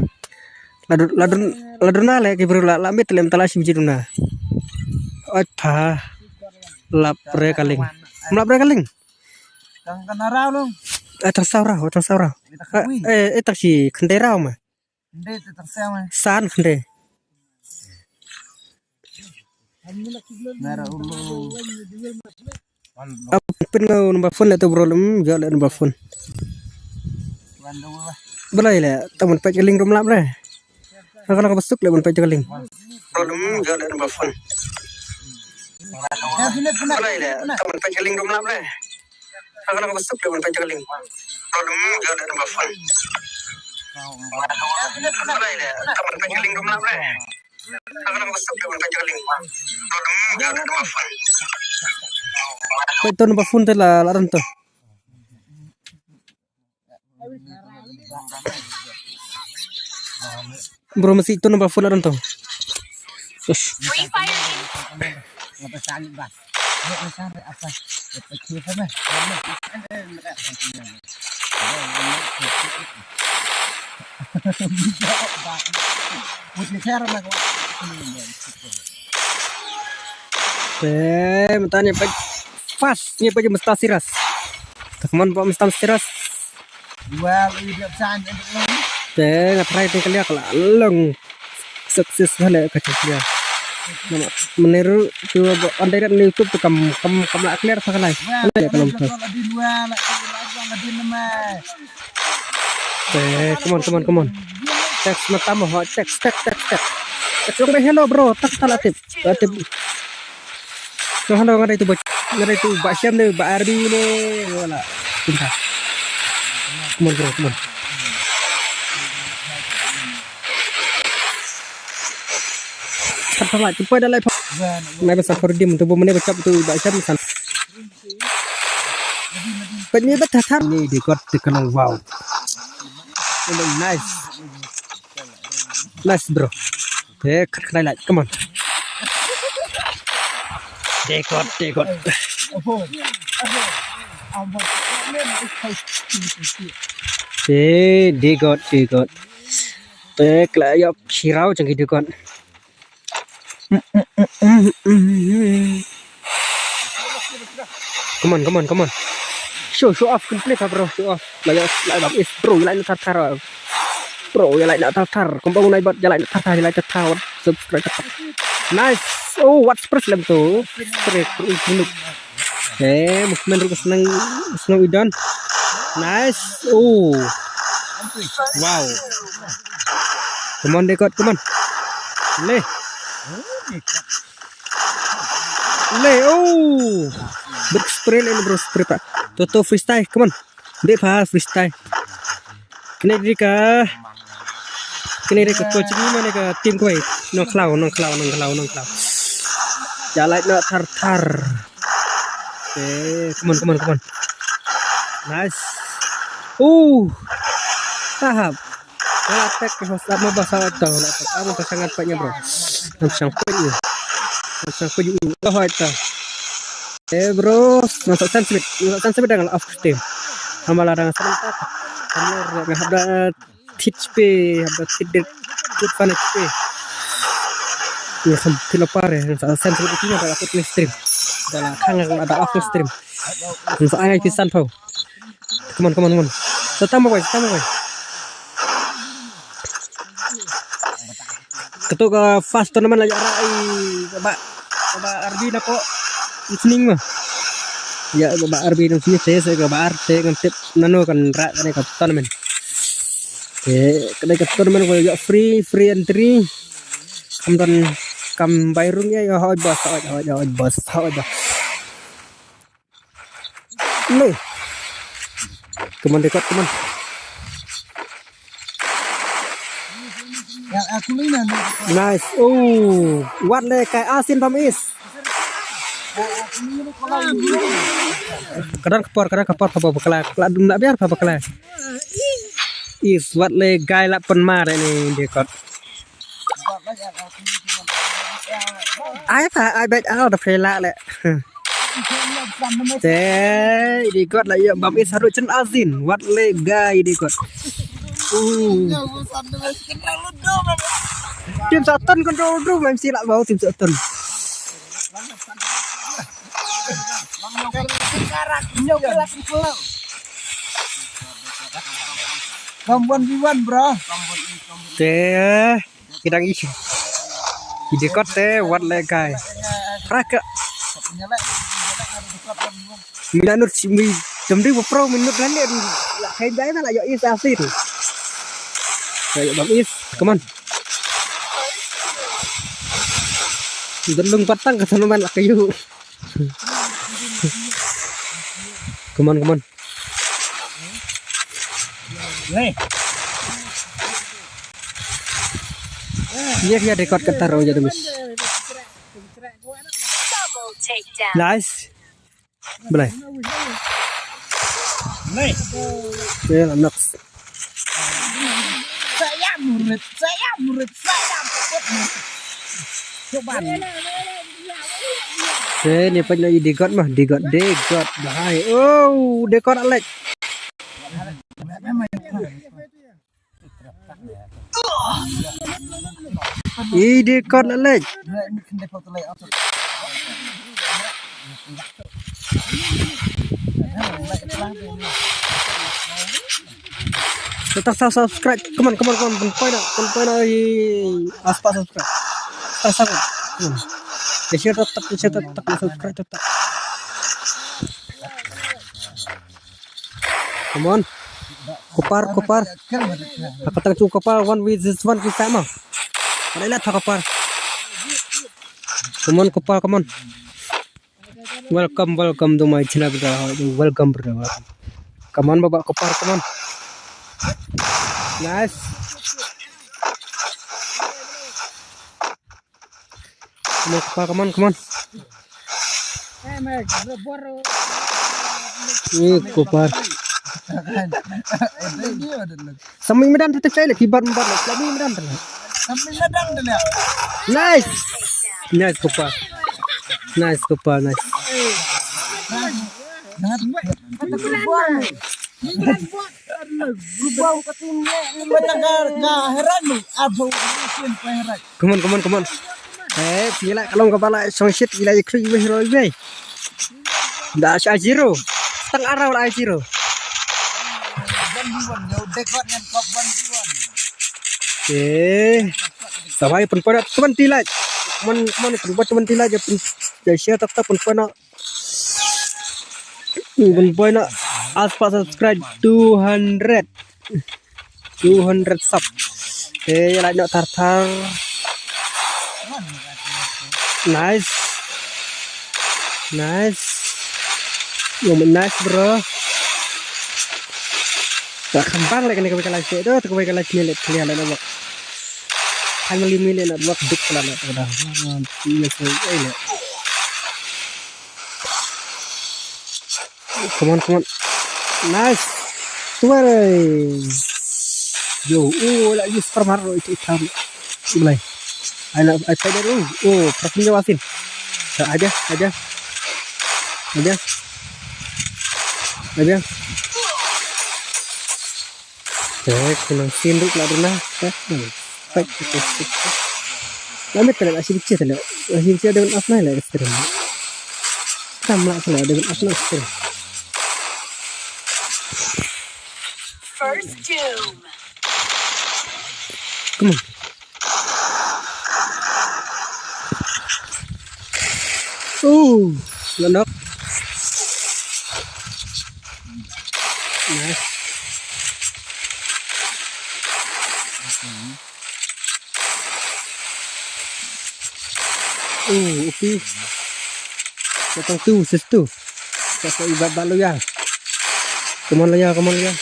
Ladun ladun ladun na le ki bru la la mit lem tala sim jiduna. Oi pha. Lap re kaling. Mlap re kaling. Tang kana rau long. Eh tang saurau, tang saurau. Eh eh tang si khendai rau ma. Nde te tak sama. San khande. Nara ulu. Ap pin ngau number phone le tu bro lem jo le number phone. Belai le taman pek keling rum lap le. Akan aku besuk le man pek keling. Bro lem jo le number phone. Belai le taman pek keling rum lap le. Akan aku besuk le man pek keling. Bro lem jo le number phone. Peit to number phone te la la ran to. Bro masi to number phone la ran to. Free Fire. Te mynta ngi peit fast ngi peit mynta serious. Te kman ba mynta serious. Te nga try te ka liak la long. Success hale ka chak ya. Nama menir tu ba on direct ni YouTube tu kam kam kam la clear pa kalai. Hale ka long tu. Eh, come on, come on, come on. Text mata mo, text, text, text, text. Text long hello bro, tak tak la tip. La tip. Ngan hano ngan rai tu ba ngan rai tu ba siam ne ba arbi ne wala. Pinta. Come on bro, come on. Sat pala tu pada lai pa. Nai ba sat for dim tu ba mene ba chap tu ba siam san. Pat ni ba ta thar ni di kot ti kanong wow. Nice. Nice bro. Eh, khat khnai lai. Come on. Degot, degot. Eh, degot, degot. Eh, kla yok sirau jong ki degot. Come on, come on, come on. Show, show off complete ha bro, show off. Like, like, like, is bro, like na thar thar. Bro, like na thar thar. Kumba nai bot, like na thar thar, like thar thar. Subscribe thar thar. Nice. Oh, what spray lem tu? Spray, spray, spray. Eh, movement ruk senang, senang idan. Nice. Oh. Wow. Come on, Dekot, come on. Le. Le, oh. Big spray le bro, spray pa. Toto freestyle, come on. Dei pa freestyle. Kane dei ka, kane dei ka coach ni mane ka team kawei. Nongkhlaw, nongkhlaw, nongkhlaw, nongkhlaw. Ja lait noh thar thar. Okay, come on, come on, come on. Nice. Uh. Tahap. Nga la tek ka hos ma ba sa ta la tek. Amo ka sangat pa nya bro. Nam sang pun yu. Nam sang pun yu. Ka hoi ta. Eh bro, nga sa sensitive. Nga sa sensitive dang la off stream. Hama la dang sa ta. Hama la nga hab da tit pe, hab da tit de. Kut fan pe. Nga sam pila pare, nga sa sensitive iti nga da kut ni stream. Da la khang nga da off stream. Nga sa angai pisan pau. Come on, come on, come on. Sa tama boy, sa tama boy. Kato ka first tournament la ïa ra i ba ba arbi na ko. Listening ma. Ya ba arbi na sini te se ka ba ar te ngam tip nano kan ra kane ka tournament. Te kane ka tournament ko ïa free, free entry. Kam don kam bai rung ïa, ïa hoi boss, hoi hoi hoi boss, hoi boss. Le. Come on, Dekot, come on. Nice. Oh, wat le kai asin bam is. Kadang kepor, kadang kepor, kepor, kepor, kepor, kepor, kepor, biar apa, kepor. Is wat le gai la pun mar ni Dekot. Ai pa, ai bet al da phela le. Te, Dekot la ïa bam is haru chen azin. Wat le gai Dekot. Uh. Tim Saturn control dulu, M C lah bau tim Saturn. Come one v one, bro. Te, kidang i. I Dekot te, wat le gai. Kraka. Minut si mi, jam dua puluh minut lan le. Kai dai na la yo is asin. Yo bam is, come on. Delung patang ka sana man la kayu. Come on, come on. Nih. Iya, iya, Dekot ketar aja tuh, Miss. Nice. Boleh. Nih. Iya, next. Saya murid, saya murid, saya murid. Coba nih. Te, ni peit noh i Dekot mah, Dekot, Dekot, bahai. Oh, Dekot Alex. I Dekot Alex. Tetak sa subscribe. Come on, come on, come on. Pun poi na, pun poi na i aspa subscribe. Tetak sa. Come on. Share tetak, share tetak, subscribe tetak. Come on. Kopar, Kopar. Katang chu Kopar, one with this one ki sama. Ada lah Kopar. Come on, Kopar, come on. Welcome, welcome to my channel, brother. Welcome, brother. Welcome. Come on, Baba Kopar, come on. Nice. Come on, Kopar, come on, come on. Eh, Kopar. Sambil medan tetep saya lagi, bar, bar, sambil medan tetep. Nice. Nice, Kopar. Nice, Kopar, nice. Come on, come on, come on. Eh, phi la ka long kaba la shong shit, phi la ïa khrui wei roi wei. Da sha zero. Tang arau la zero. Eh. Sa wai pun pun twenty like. Mon mon pun pun twenty like, pun share tak tak pun pun. Bun boy na aspa subscribe two hundred. Two hundred sub. Eh, ïa like na thar thar. Nice. Nice. Yo, nice, bro. Ka kham bang leh kane kawei ka live seh. Doh, kawei ka live ne leh clear leh network. Finally ne leh network dik pala leh. Dah. Yes, eh, leh. Come on, come on. Nice. Tuwai. Yo, oh, la use per mar itu itam. Mulai. Ai na, ai pai dulu. Oh, perasaan jauh asin. Aja, aja. Aja. Aja. Te, kunang sin ruh la duna. Te, hmm. Baik, oke, oke. Lami tele, la sibuk tele. La sibuk tele dengan apa lah, stream. Tam lah tele dengan apa lah, stream. First Doom. Come on. Oh, la knock. Nice. Oh, okay. Datang tu, sis tu. Datang ibat balo ya. Come on, Loya, come on, Loya.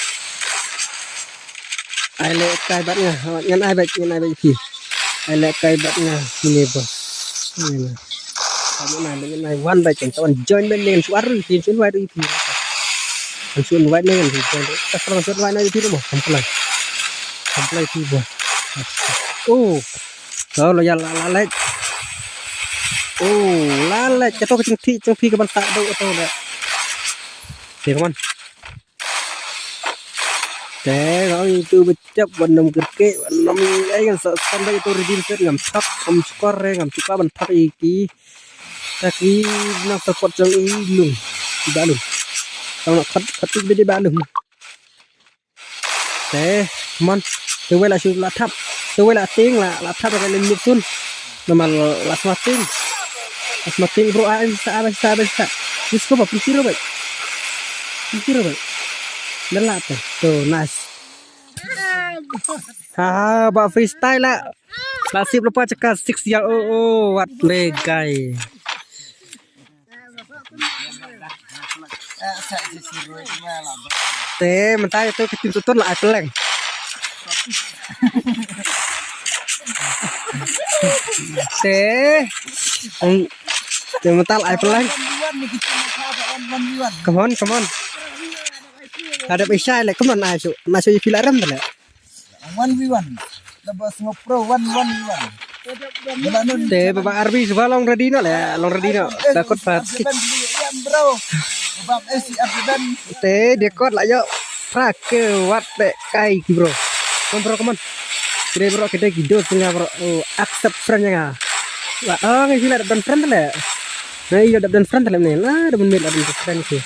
Ai leh kai bad nga, ngan ai bad, ngan ai bad phi. Ai leh kai bad nga, ini bos. Ini. Kamu na, ngan ai one bad, kan, one join bad, ngan suar ri phi, suar ri phi. Kan suar ri ngan phi, join. Tak pernah suar ri phi, mo, komplain. Komplain phi, bos. Oh. Ko Loya la, la leh. Oh, la leh, kato ka jingthi, jingthi ka ban sa do kato da. Te, come on. Te, kong itu bejap, wan nom kerke, wan nom ai ngan sa, sa ba itu redeem set ngam thap, ngam score, ngam score ban thap iki. Taki, nang support jong i lung. Ba lung. Tang nak khat, khat i bede ba lung. Te, come on. Te wei la shu la thap. Te wei la ting la, la thap ka lim mid sun. Nama la sma ting. La sma ting bro, ah, sa, ah, sa, ah, sa. Disco ba, pun zero ba. Pun zero ba. Dah la te. Tu, nice. Ha, ha, ba freestyle la. La sip lupa cakap six ya. Oh, oh, what le guy. Te, mynta ito ka team Soton la ai peleng. Te, ang, te mynta la ai peleng. Come on, come on. Ada bisa le, come on, ayo, ayo, pila ram le. One v one. Laba sngewpro one one v one. Te baba Arbi shuwa long ready noh le, long ready noh. Dakot pat. Bro. Baba S R seven. Te dakot la yo. Prak ke wat le kai ki bro. Come on bro, come on. Kire bro, kita ki dos nga bro. Oh, accept friend nga. Wa, oh, ngi sila dap dan friend le. Nah, iya dap dan friend le ni. Lah, dap dan friend ki.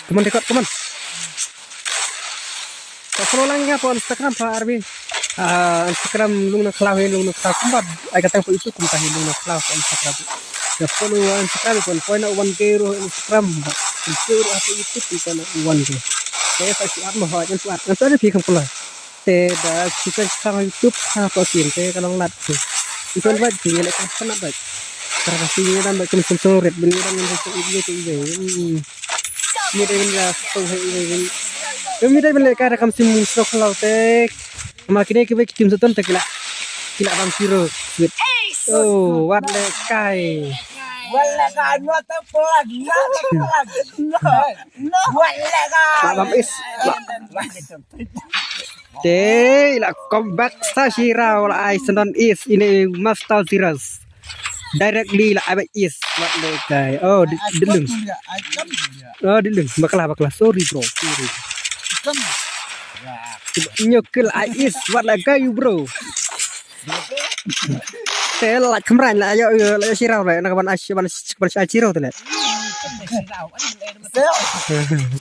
Come on, dakot, come on. Ka follow lang nga pha Instagram pha Arbi. Ah, Instagram Lung Nongkhlaw hi, Lung Nongkhlaw kumba. Ai ka tang pha itu kumta hi Lung Nongkhlaw pha Instagram. Ka follow Instagram pha poi na one K ruh Instagram. One K ruh ha YouTube pha na one K. Te sa suat mo ha, ngan suat. Ngan suat phi kam kula. Te da suka sa YouTube ha pha kin te ka long lat. Suka lat phi le ka sanat ba. Terima kasih ni dan ba kum sum sum rit bin dan ngan suat video tu. Ni dei ban ïa sngewthuh hi, ni dei ban, ni dei ban leh kai da kam sim sngewkhlaw te. Namar kine kiba ki team Soton te ki la, ki la bam zero. Oh, wat leh kai. Wat leh kai, not a plan, not a plan. No, no, wat leh kai. Wat bam is. Te la comeback sa Shira la ai Soton is ini Master Zeros. Directly la ai ba is, wat le kai. Oh, di, di lung. Oh, di lung. Bakla, bakla. Sorry, bro. Sorry. Nyo kill ai is, wat le kai, bro. Te la kamran la yo, yo, la yo Shira la na ban ash ban ban ash Shira te le.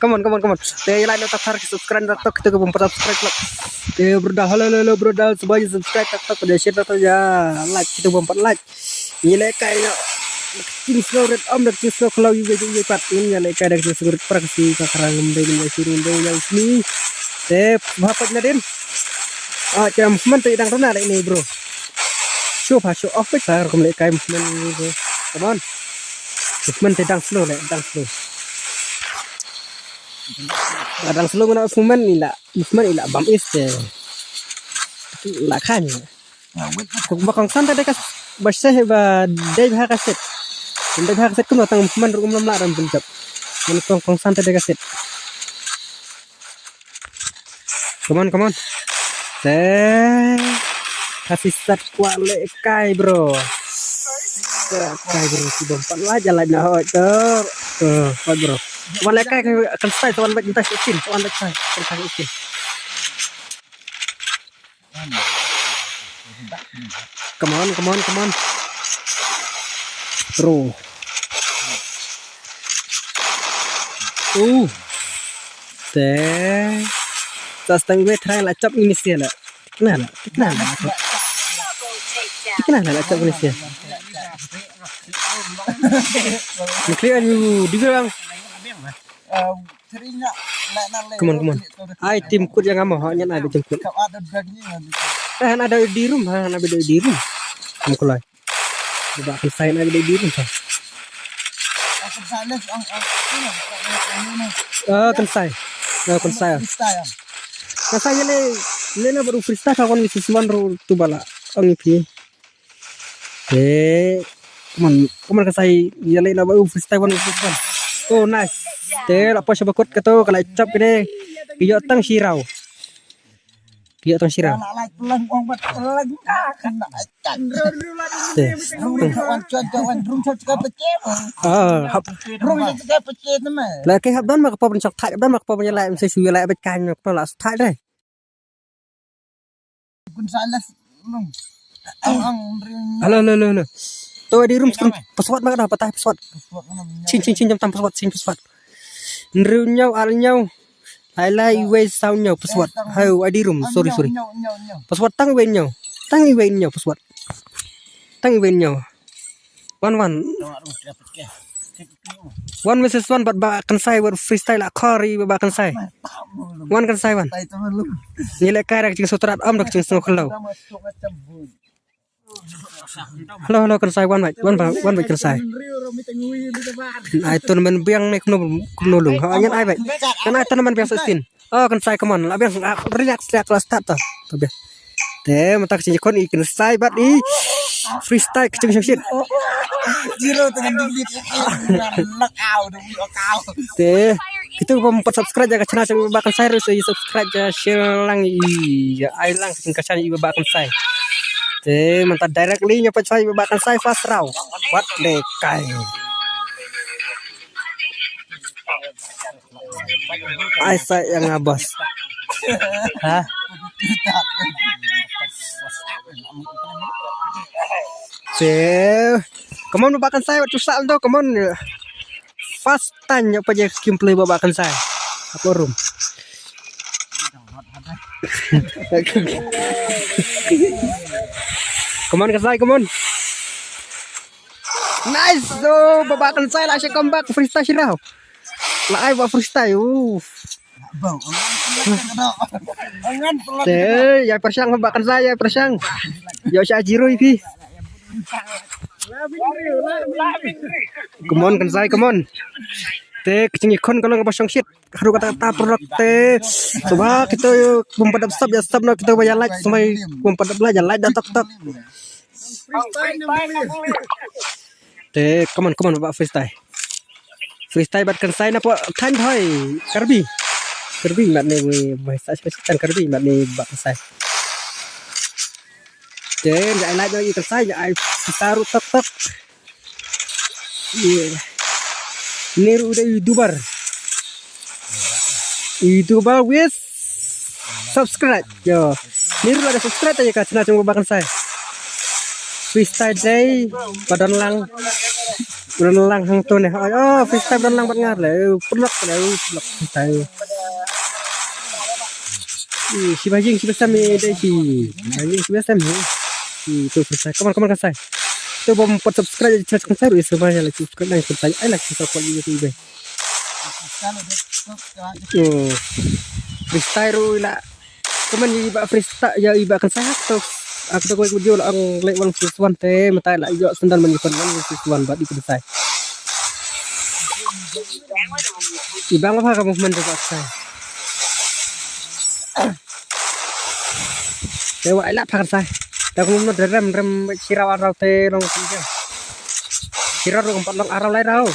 Come on, come on, come on. Te like na ta thar ki subscribe na tok kita ke bumper subscribe la. Te brother, hello, hello, hello, brother. Subscribe tak tak, share tak tak ya. Like kita bumper like. Ngi leh kai noh. Team Snow Red Om da Team Snow Khlaw yu yu yu pat. Ngi leh kai da Team Snow Red pra kasi ka kara ngam dei ngam dei sini ngam dei ngam sini. Te bha pat nadin. Ah, jam semen te dang runa leh ni, bro. Show pha show off pat pha kum leh kai semen ni, bro. Come on. Semen te dang slow leh, dang slow. Adang slow na movement ila, movement ila bam is te. La khan. Ko ba kongsan te dei ka ba seh ba dei bha ka set. Dei bha ka set kum tang movement ruh kum lam la ram pun jap. Kong kongsan te dei ka set. Come on, come on. Te. Kasi sat kwah le kai, bro. Kwah le kai, bro. Ki bom pat la jalan na hoi to. To, hoi, bro. Kwah le kai kan sai tuan baik entah isin, tuan baik sai, entah isin. Come on, come on, come on. Bro. Uh. Te. Sa stang gue try la chop ini sih la. Tikna la, tikna la. Tikna la, la chop ini sih. Mukli anu di bilang. Come on, come on. Ai tim kut yang amo ha nyan ai tim kut. Eh, han ada di room, ha, han ada di room. Mukli. Ba kan sai na dei dei sa. Ah, kan sai. Ah, kan sai. Kan sai le le na baru freestyle ka wan mi siswan ru tu bala. Ang ipi. Eh, come on, come on kan sai ya le na baru freestyle wan mi siswan. Oh, nice. Te la pos bakut ka to ka la chop kene. Ki ïoh tang shirau. Ki ïoh tang shirau. Te. Ah, hap. La ke hap don ma ka pop chok thai don ma ka pop lai mse su lai bet kan ko la thai re. Halo, halo, halo, halo. To di room screen password ma ka da patah password. Chin, chin, chin jam tam password, chin password. Nriu nyau, ar nyau. Lai lai iwei saw nyau password. Hai, adi room. Sorry, sorry. Password tang iwei nyau. Tang iwei nyau password. Tang iwei nyau. Wan, wan. Wan message wan bad ba kan sai wan freestyle a kori ba kan sai. Wan kan sai wan. Ni le kai rak jing sutrat am rak jing sno khlo. Halo, halo, kan sai wan bai, wan bai, wan bai kan sai. Ai tournament biang ne kumno kumno lung. Ha nyan ai bai. Kan ai tournament biang sixteen. Oh, kan sai, come on. La biang, ah, relax, relax, la start to. To biang. Te mata kaching kon i kan sai bat i freestyle kaching shit. Zero dengan dinglit. Knockout, knockout. Te Kita ba pat subscribe ïa ka channel jong ba kan sai ruh, subscribe ïa, share lang i, ïa, ai lang ka channel i ba kan sai. Te mynta directly ïa pat sai ba kan sai first round. Wat de kai. Ai sai ïa nga boss. Ha? Te come on ba kan sai wat tu sa do, come on. First time ïa pa je kim play ba ba kan sai. Apa room? Come on kan sai, come on. Nice. Oh, ba ba kan sai la she comeback freestyle shi rau. La ai ba freestyle. Uh. Te ya persang ba kan sai ya persang. Yo sha jirui pi. Come on kan sai, come on. Te kaching ikon ka long ba shong shit. Haru kata kata produk te. Coba kita bum padap sap ya sap na kita ba ya like semai bum padap lah ya like dah tok tok. Te come on, come on ba freestyle. Freestyle bat kan sai na po than thoi. Karbi. Karbi mat ne wi bai sa special kan karbi mat ne ba kan sai. Te ya like ya kan sai ya ai saru tok tok. Ni ruh da YouTuber. YouTuber with subscribe. Yo. Ni ruh la da subscribe ta ïa ka channel jong ba kan sai. Freestyle day ba don lang. Ba don lang hangto ne. Oh, freestyle ba don lang bad ngar le. Pulak le, pulak freestyle. Ih, shi ba jing shi ba sam ïa dei shi. Ba jing shi ba sam ïa. Ih, to subscribe. Come on, come on, kan sai. To bom pat subscribe ïa channel kan sai ruh ïa subscribe ïa like subscribe ïa kan sai. Ai like subscribe ïa tu be. Oh. Freestyle ruh ila. Come on, ïa ba freestyle ïa ba kan sai hak to. Ak to ko video la ang leh one plus one te mata la ïoh sendal man ïa kan one plus one ba di kan sai. I bang ba ka movement ba sai. Te wa ila pha kan sai. Ta kum no rem rem shira wa rau te long kum ja. Shira ro kum pat long arau lai rau.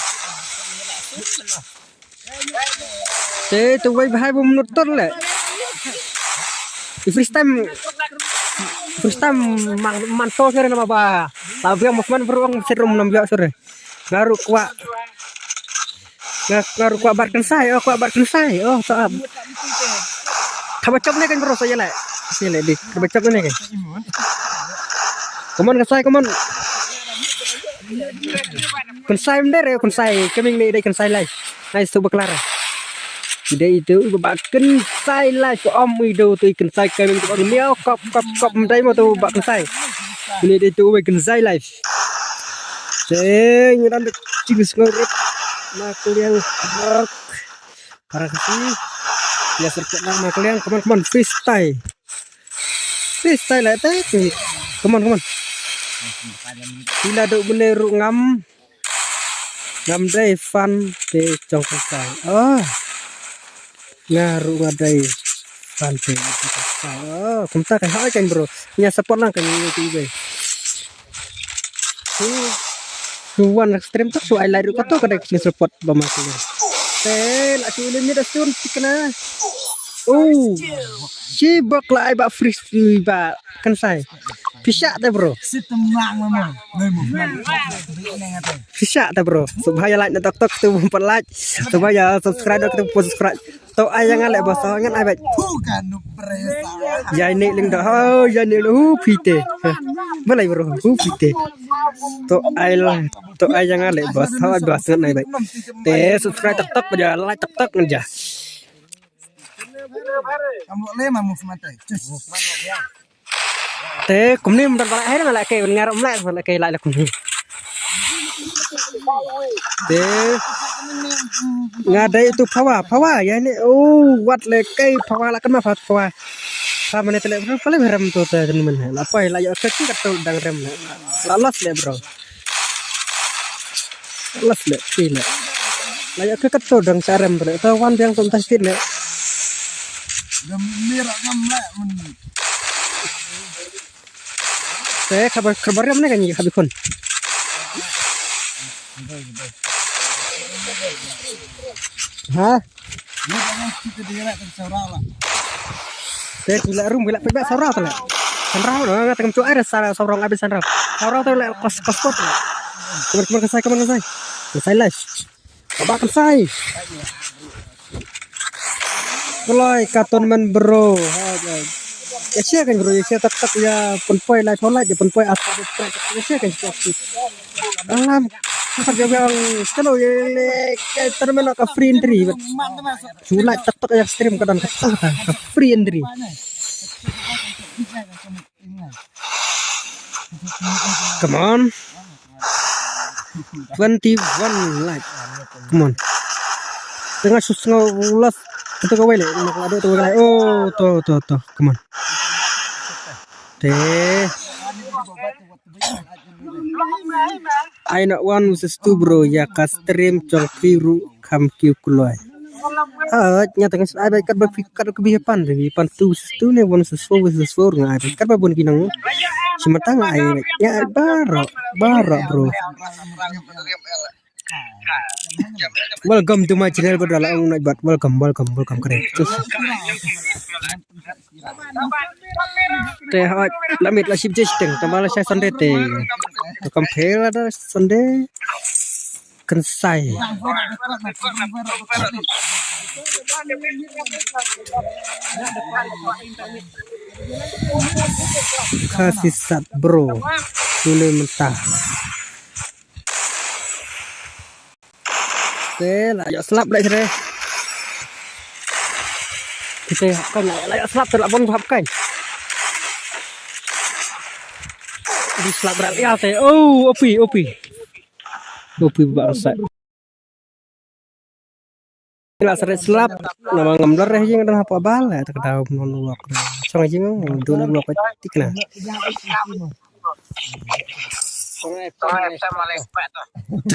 Te tu wei bahai bum nut tur le. I freestyle freestyle man man to kere nama ba. Tapi yang movement beruang serum nam biak sore. Ngaru kwa. Nga ngaru kwa bar kan sai. Oh kwa bar kan sai. Oh to ab. Kaba chop ne kan bro saya le. Saya le di. Kaba chop ne kan. Come on kan sai, come on. Kan sai mder kan sai. Coming ni dei kan sai lai. Nice tu baklara. Dei tu ba kan sai lai ko om i do tu kan sai coming tu miau kop kop kop mdai mo tu ba kan sai. Ni dei tu ba kan sai lai. Te ngi dang dek cing sngewrit. Makliang rok. Para kasi. Ya serkut nang makliang. Come on, come on. Freestyle. Freestyle lah te. Come on, come on. Pila duk bene ruk ngam. Ngam dei fan te jong freestyle. Oh. Nga ruh nga dei fan te. Oh, kumta kan hai kan bro. Nya support lang kan ni tu be. Tu tu wan stream tak su ai lai ruh kato ka dei ni support ba ma tu. Te la su limit asun tikna. Oh. Si bak la ai ba free free ba kan sai. Pisa te bro. Pisa te bro. Subhaya like na tok tok tu pun like. Subhaya subscribe tu pun subscribe. To ai yang ale bos, to ngan ai bai. Ya ini ling dah. Oh, ya ini lu pite. Malai bro, hu pite. To ai lah. To ai yang ale bos, to ai bos ngan ai bai. Te subscribe tok tok aja, like tok tok aja. Kamu le mamu semata. Te kumne mdar bala her mala ke ngar mla mala ke la la kumne. Te nga dei tu phawa phawa ya ne. Oh, wat le ke phawa la kan ma phat phawa. Pha mane te le pale rem tu te men la pai la ya ke ka tu dang rem la los le bro. Las le, ti le. La ya ka kato dang sa rem le. To wan biang som tas ti le. Gam mira gam le men. Te khabar khabar rem ne kan yi khabi khun. Ha? Te ki la rum ki la pek ba saurau te la. Saurau no nga tengam cu ai saurau saurau abis saurau. Saurau te la kos kos pot. Kaman kaman kasai kaman kasai. Kasai live. Kaba kasai. Kloi ka tournament bro. Ha, ya. Ya share kan bro, ya share tak tak ya pun poi live online ya pun poi asal subscribe. Ya share kan. Alam. Kar jong yang kano ye le ka tournament ka free entry. Cu like tak tak ya stream ka don ka tak ka free entry. Come on. Twenty-one like. Come on. Tengah sus ngau ulas. Kita kawai le. Nak lado tu kawai. Oh, to to to. Come on. Te. Ai na one versus two bro, ya ka stream jong phi ruh kham kiew kloi. Ah, nya tang ai bai kat ba phi kat ka bi pan, bi pan two versus two ne one versus four versus four nga ai bai kat ba bun ki nang. Sima tang ai bai nya ai baro baro bro. Welcome to my channel bro, la ong nai bat welcome welcome welcome kare. Te hoi la mit la ship je teng tamba la shai Sunday te. To kam phel ada Sunday. Kan sai. Kasi sat bro. Tule mentah. Te la ïoh slap leh sre. Te hap kan la ïoh slap te la bon hap kan. Di slap rak ïa te. Oh, opi, opi. Opi ba sa. La sre slap. Nama ngam lor eh jing dan hap abal eh, tak tahu non wak. Song jing dun wak tikna.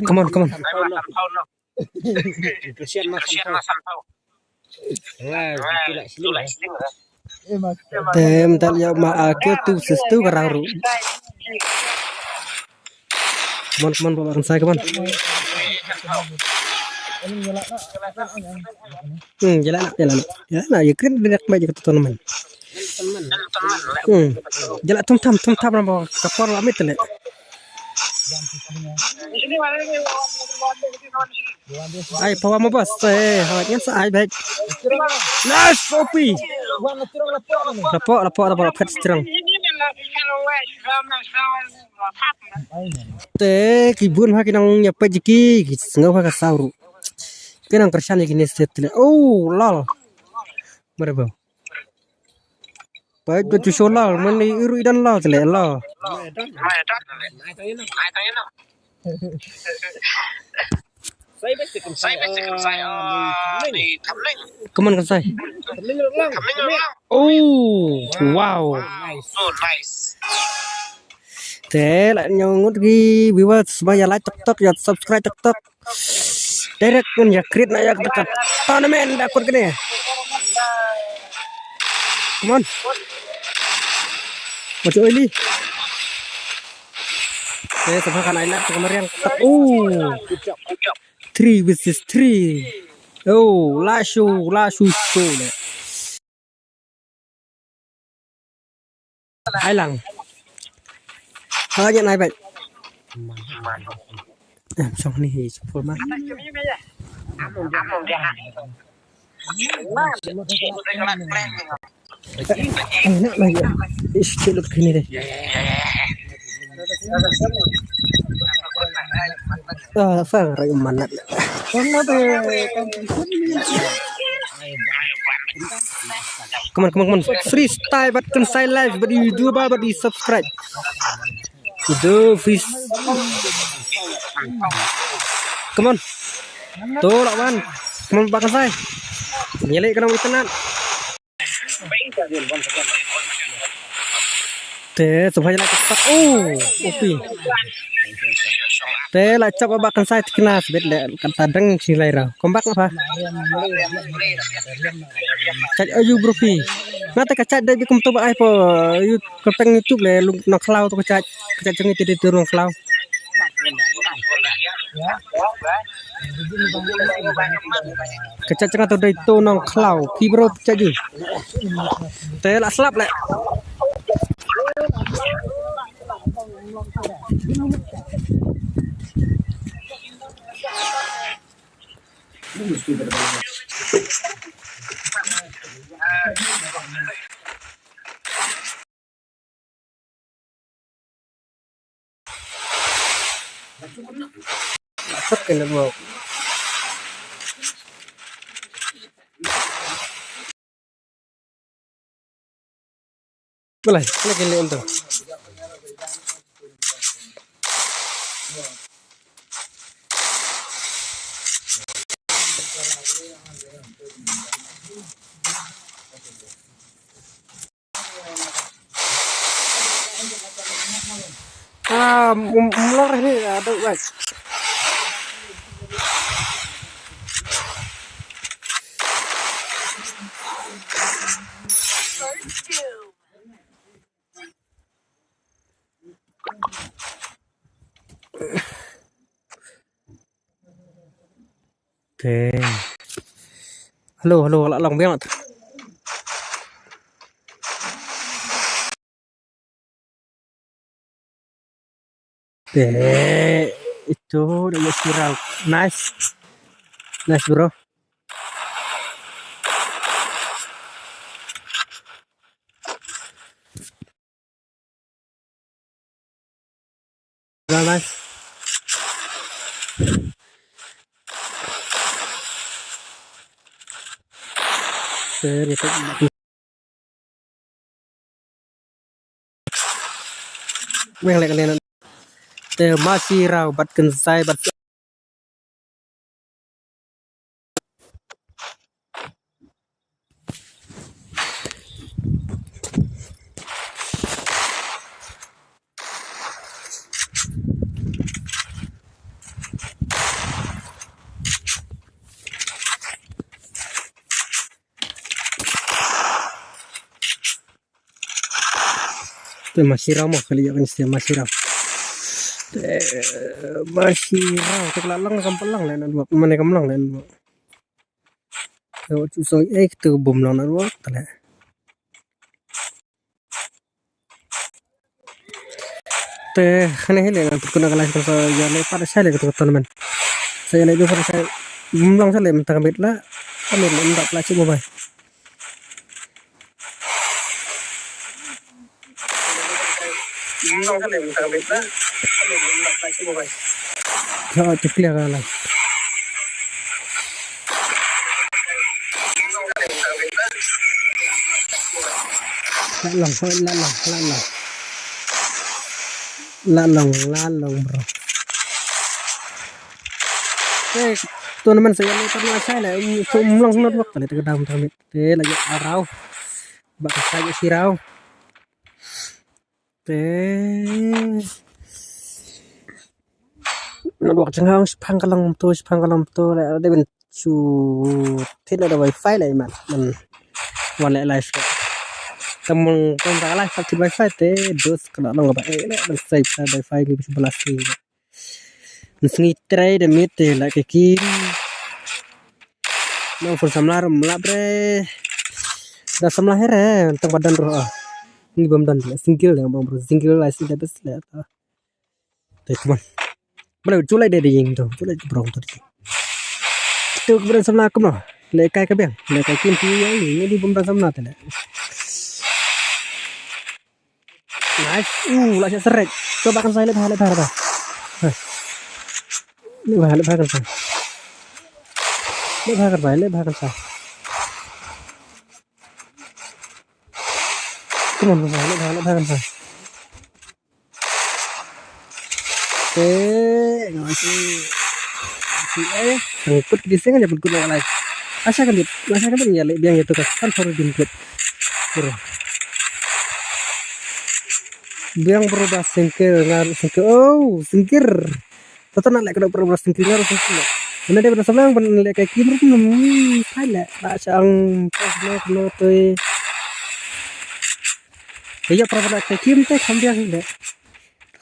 Come on, come on. Kasian ma samtau. Wah, ito la sling. Te mynta ïa ma, ah, ke tu sis tu ka rah ruh. Mon, mon, ba kan sai ka mon. Hmm, ïa la na, ïa la na. Ïa la na, ïa kren bina kmai ïa ka tournament. Hmm. Ïa la tum tam, tum tam na ba ka por la mit le. Ai, pawa mo bas. Eh, ha, ngan sa ai bek. Nice, O P. Lapo, lapo, lapo, pet strong. Te, ki bun ha ki nang ïa pet ki, ki sngew ha ka saw ruh. Ki nang kyrshan ïa ki ne set le. Oh, lol. Marbo. Peit ba tu shu lal, man i ruh i don lal tele lal. Come on, kan sai. Oh, wow. Te la ñiewngud ki viewers ba ïa like tok tok, ïa subscribe tok tok. Direct ngan ïa create na ïa ka tournament da kut kane. Come on. Mati oili. Te sapa kan ai lap ka mariang. Oh. Three versus three. Oh, la shu, la shu shu le. Ai lang. Ha, ngan ai bek. Eh, song ni hi, song full man. Eh, nak lagi. Ish, celut kini deh. Ah, fang rai manat. Come on, come on, come on. Freestyle, but kan sai live, but you do ba, but you subscribe. You do freeze. Come on. Tu lah man. Come on, ba kan sai. Nyelek kena internet. Te, shu ba ïa la ka start. Oh, O P. Te, la chap ba kan sai tikna sbet le kata dang shi lai ra. Come back apa? Chat ayu bro pi. Ngata ka chat dai bi kum to ba ai po. Yu ka peng YouTube le lung nang khlaw to ka chat. Ka chat jong i te dei to nang khlaw. Ka chat jong nga to dei to nang khlaw. Phi bro chat ju. Te la slap le. Masuk ke network. Balai, kena kena untuk. Ah, um, um, lor ni, ah, duk, guys. Te. Hello, hello, la long biang. Te, itu udah ya viral. Nice. Nice, bro. Bye bye. Te, ni tu. Meng lek lek. Te masi rau bad kynsai bad Te masi raw mo, kali ïa kan si masi raw. Te masi raw, te ka la long kam pynlong leh na duak, mane kam long leh na duak. Te wat shu soi ei, te bym long na duak, te leh. Te khane hi leh, te kuna ka live ka sa ïa leh pat sa leh ka tournament. Sa ïa leh jong sa leh, bym long sa leh mynta ka miet la, ka miet la, mynta pla chik mo bai. Ka te clear ka la. La long, la long, la long. La long, la long, bro. Te tournament sa ïa leh pat na sa leh, um, um long not wak ta leh te ka dam ta leh. Te la ïa arau. Ba ka sa ïa si raw. Te. Not wak jong nga, shiphang ka long to, shiphang ka long to, la dei ban shu thied la da wifi la imat. Man wan leh live. Te mung tang da live thied wifi te, dos ka la long ba eh, la ban save sa wifi ngi bisu belas ngi. Ngi sngi trei da miet te la ka kim. Nang phone samla rum la bre. Da samla hi re, tang ba don ruh ah. Ngi bym don, single da bym bro, single la single bes la. Te kumne. Bale, ju lai de de ïing to, ju lai de brong to de. To kumne samla kumno. Leh kai ka biang, leh kai kim ti ïa ïing, ngi bym don samla te leh. Nice. Uh, la siat seret. Coba kan saya, leh bha, leh bha, leh bha. Heh. Leh bha, leh bha kan saya. Leh bha kan saya, leh bha kan saya. Come on, kan saya, leh bha, leh bha kan saya. Te, nga si, si, eh, tang kut ki seng aja pun kut lai. Asa kan dit, asa kan dit ya, leh biang itu kan, kan baru din kut. Bro. Biang bro ba singkir, ngar singkir. Oh, singkir. Tata nak leh kena bro ba singkir, ngar singkir. Mana dia pernah sebelah, pernah leh kaki bro, hmm, thai leh. Tak sang, pas no, no, tu. Te ïa para ba la kai kim te kham biang hi leh.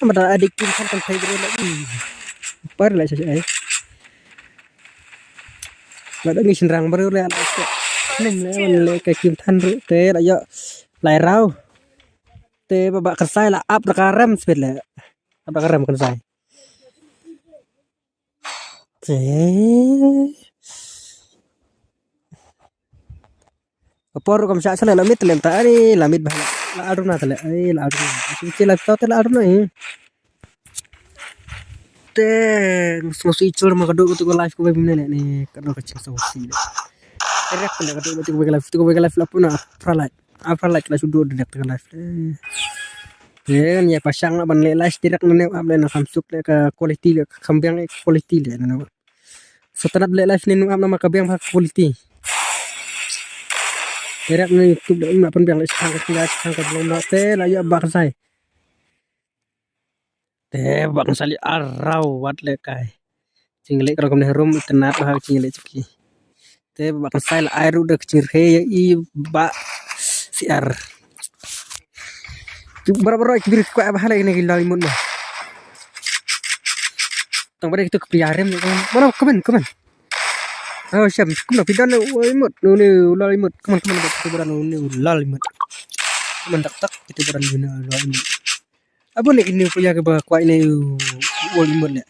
Ka mada adik kim khan kan thai briew leh. Par leh sha ai. Lada ngi shynrang briew leh la sha. Ning leh wan leh kai kim than ruh te la ïa lai raw. Te ba ba kan sai la ap da ka rem speed leh. Ap da ka rem kan sai. Te. Ka por ruh kam shah shaleh la miet te leh mynta, ani la miet bha la aduna te leh, ai la aduna. Shi shi la tau te la aduna, eh. Te, sngewsih chur ma ka duk tu ka live ka wei mne leh ni, ka duk ka ching sngewsih leh. Rek te leh ka duk tu ka wei ka live, tu ka wei ka live la puna, pra live. Apa leh la shu duk direct ka live. Eh. Ye kan ïa pashang lah ban leh live direct nane ap leh na Samsung leh ka quality leh ka kham biang eh quality leh nane. Sa tang leh live ne nu ap namar ka biang bha ka quality. Direct na YouTube leh na pynbiang leh shang ka shang ka blong na te la ïa ba ka sai. Te ba kan sali arau wat leh kai. Jingïaleh ka rukom ne harum itynnad bha ka jingïaleh jong ki. Te ba kan sai la ai ruh da ka jingrhe ïa i ba siar. Tu bara bara ki briew ki kwah bha leh kine ki lal imut ma. Tang ba dei kitu ki pynïarem ne. Mana, come on, come on. Oh, shem, kumno phi don u imut, u ne u lal imut. Come on, come on, kitu bara u ne u lal imut. Come on, tak tak, kitu bara u ne u lal imut. Abo ne kine u pynïar kiba kwah ne u ol imut ne.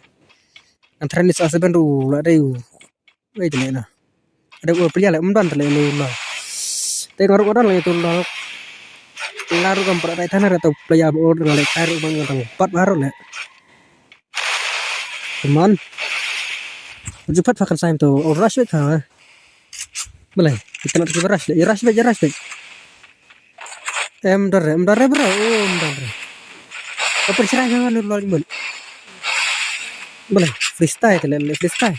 Ngan try ne sa seven ruh la dei u. Wei te ne na. Dei u pynïar leh, ym don te leh ne u lal. Te nga ruh nga don leh te u lal. Nga ruh kam pra dei than re te u pynïar ba ol nga leh kai ruh ban nga tang pat ba ruh leh. Come on. Ju pat pha kan saim to. Oh, rush beit pha. Balei? Kita nak tiba rush. Ya rush beit, ya rush beit. Em dore, em dore bro. Oh, em dore. Apa cerai jangan lu lol imut. Balei? Freestyle te leh, freestyle.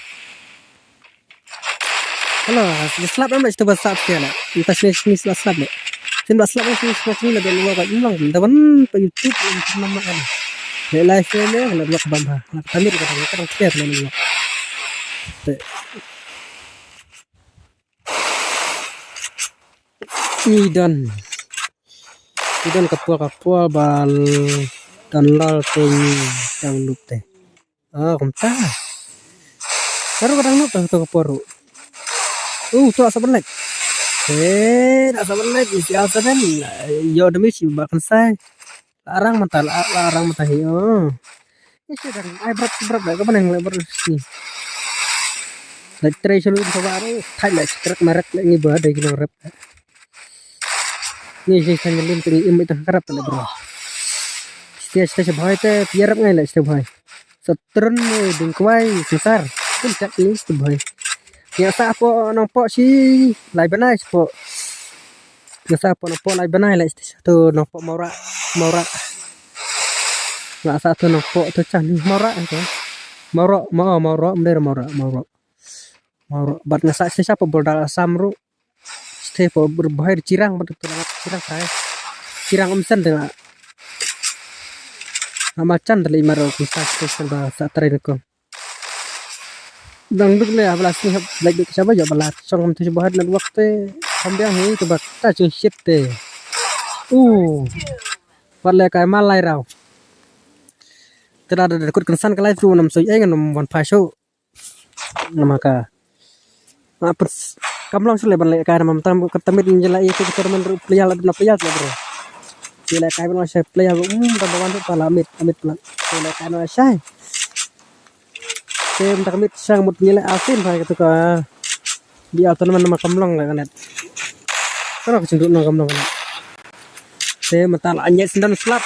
Hello, slap em, itu ba slap dia lah. Entah sini sini slap slap deh. Sini ba slap sini slap sini lah dia luar kat memang. Dah ban pa YouTube yang pernah makan. Dia live dia ni, nak buat bamba. Nak kami dekat dekat dekat dekat dekat. Ni dan. Ki don ka por ka por ba l-, don lor te ngi dang nup te. Ah, kumta. Baru ka dang nup te to ka por ruh. Uh, to sa ban lek. Eh, da sa ban lek, isi al sa ban. Yo demi si ba kan sai. La arang mynta, la, la arang mynta hi, oh. Isi dang, ai brat, brat, brat, ka ban lek brat si. Lek tre selu ka ba ruh, thai lek, trek marek lek ngi ba dei ki nong rep. Ngi shi san lim te ngi im ita krap te le bro. Stia stia sha bhai te pia rap ngai le stia bhai. Sa trun ni ding kwai sensar. Pun chak ni stia bhai. Ngi sa po nong po shi lai banai shi po. Ngi sa po nong po lai banai le stia tu nong po maura maura. Nga sa tu nong po tu chah ni maura tu. Maura ma maura mder maura maura. Maura bat nga sa stia sha po bordal Assam ru. Stay for ber-, bahai di Chirang, ber-, Chirang, Chirang, Chirang. Chirang Umsan de la. Ama chan de la imar ko sa station ba sa train ko. Dang duk le abla sni hap like duk saba ya bala. Song ham tu bahai network te. Ham biang hi tu bak ta chung shit te. Uh. Wat le kai mal lai rau. Te da da kut kensan ka lai tu nam soi ai ngan nam wan pha show. Namar ka. Nga pers-, kam long sule ban leh kai namar tam ka tamit ngi la ïa ka tournament ruh player la duna player la bro. Ngi leh kai ban leh player ruh, hmm, ban ban ruh pala mit, mit pala. Ngi leh kai ban leh shai. Te mynta ka mit shang mut ngi leh asin ba ka tu ka. Bi al tournament namar kam long ka net. Ka rok sing ruh nang kam long ka net. Te mynta la nyet sendal slap.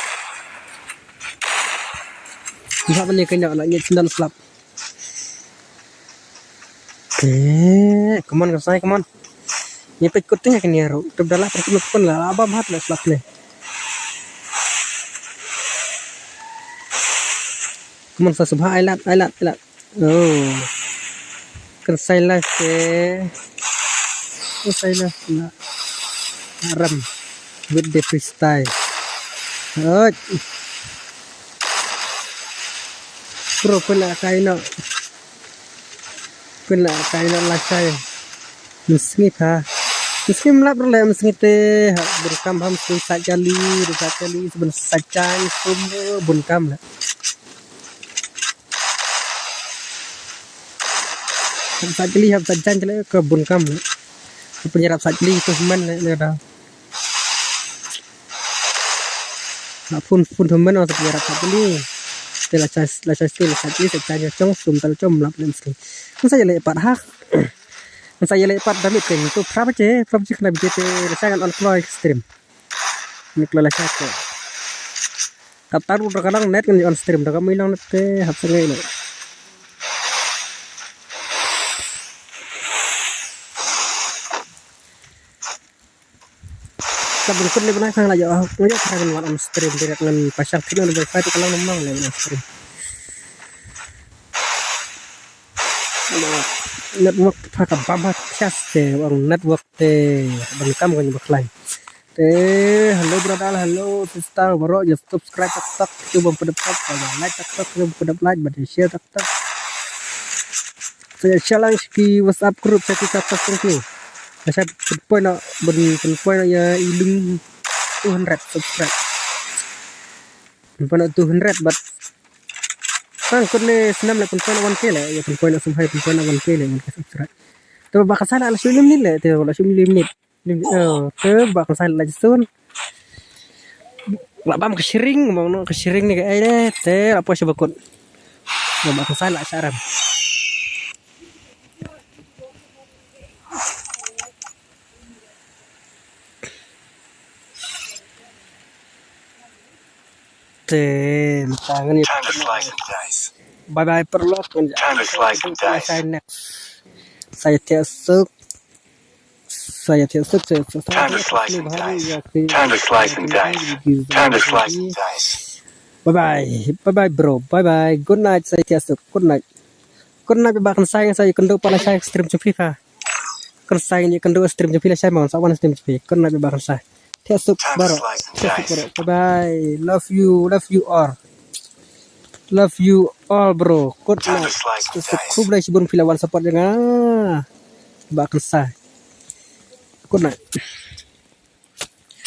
Ngi hap ban ïa ka nyok la nyet sendal slap. Te, come on, ka sai, come on. Ngi peit kut teng kane ruh. Tep dalah pun pun la, abam hat la slap ne. Come on, sa subha, ai lat, ai lat, ai lat. Oh. Kan sai live te. Kan sai live na. Aram. With the freestyle. Oi. Bro, pun la kai no. Pun la kai no la kai. Mesngit ha. Mesngit mlap le mesngit te. Ha, bun kam ham sui sa jali, sa jali, bun sa jang, sum, bun kam la. Hap sa jali, hap sa jang, jali, ka bun kam la. Hap nyerap sa jali, tu man la, la da. La phun phun tu man sa nyerap sa jali. Te la chas la chas te la sa jali sa chas chong sum tal chom lap lem ski. Kan sa jali pat ha. Kan sa jali pat damit kan tu prap je prap je kena bije te la sa ngan on kloi stream. Ni kloi la sa ko. Kata ru da ka lang net kan on stream da ka mai lang net te hap sa ngai lo. Ka bun kut le bnai khang la ïoh, ïoh ka ban wan on stream direct ngan pasang pin on wifi tu ka long nang le on stream. Network pha ka bam ha thias te ong network te ban kam kan ba khlaiñ. Te hello brother, hello sister, baroh ïa subscribe tak tak tu bam pedap tak, like tak tak tu bam pedap like, ba share tak tak. Saya challenge ki WhatsApp group sa ki kata song ki. Saya pynpoi na ben pynpoi na ïa i lung two hundred subscribe. Pynpoi na two hundred but tang kun ne snam le pynpoi na one K le, ïa pynpoi na sum hai pynpoi na one K le one K subscribe. Te ba ka sa la la shu lim ni le, te la shu lim ni. Lim, oh, te ba kan sai la jisun. La bam ka shring, bam no ka shring ni ka ai de, te la poi sha bakut. Ba kan sai la sharam. Te, tangan ni. Time to slice and dice. Bye bye paralok. Time to slice and dice. Next. Saya tiasuk. Saya tiasuk, saya tiasuk. Time to slice and dice. Time to slice and dice. Time to slice and dice. Bye bye. Bye bye bro. Bye bye. Good night, saya tiasuk. Good night. Good night, ba kan saya, saya kendu pala saya stream jong phi ka. Kan saya ni kendu stream jong phi la saya mang sa wan stream jong phi. Good night, ba kan saya. Tiasuk bro. Tiasuk bro. Bye bye. Love you, love you all. Love you all bro. Good night. Tiasuk khublei shibun phi la wan support jong nga. Ba kan saya. Good night.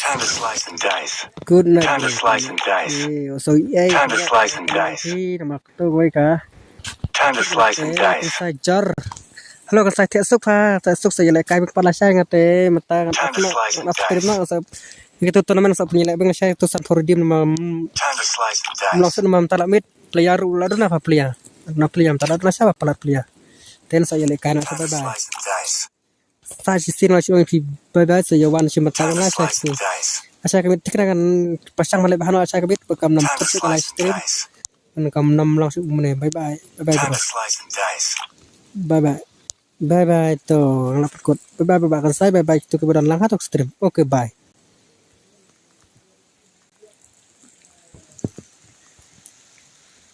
Time to slice and dice. Good night. Time to slice and dice. Eh, so, eh, Time to slice and dice. Eh, nama tu gue ka. Time to slice and Eh, dice. Kan sa jar. Hello, kan sa thiah suk pha, thiah suk sa ïaleh kai bik pat lashai nga te, mynta ngan Time off to na, slice and ngan off stream dice. na, sa. Ïa kito tournament sa pynïaleh bik lashai, to san for redeem nama, mm, Time to slice and mlong dice. sut nama mynta la mid, player ruh la duna pha player. Na player mynta la duna sa pha palat player. Ten sa ïaleh kai na sa Time to bye bye. Slice and dice. Sa shi sin la shi ong phi bye bye sa ïa wan shi mynta Time to la sa slice shi. and dice. Asha ka bit thikna kan pashang male bahano asha ka bit ba kam nam Time to kut ka live slice and stream. dice. Kan kam nam long shi umne bye bye. Bye bye. Time to slice and dice. Bye bye. Bye bye to. Nang la put kut. Bye bye bye bye kan sai bye bye to ke ba don lang ha tok stream. Okay bye.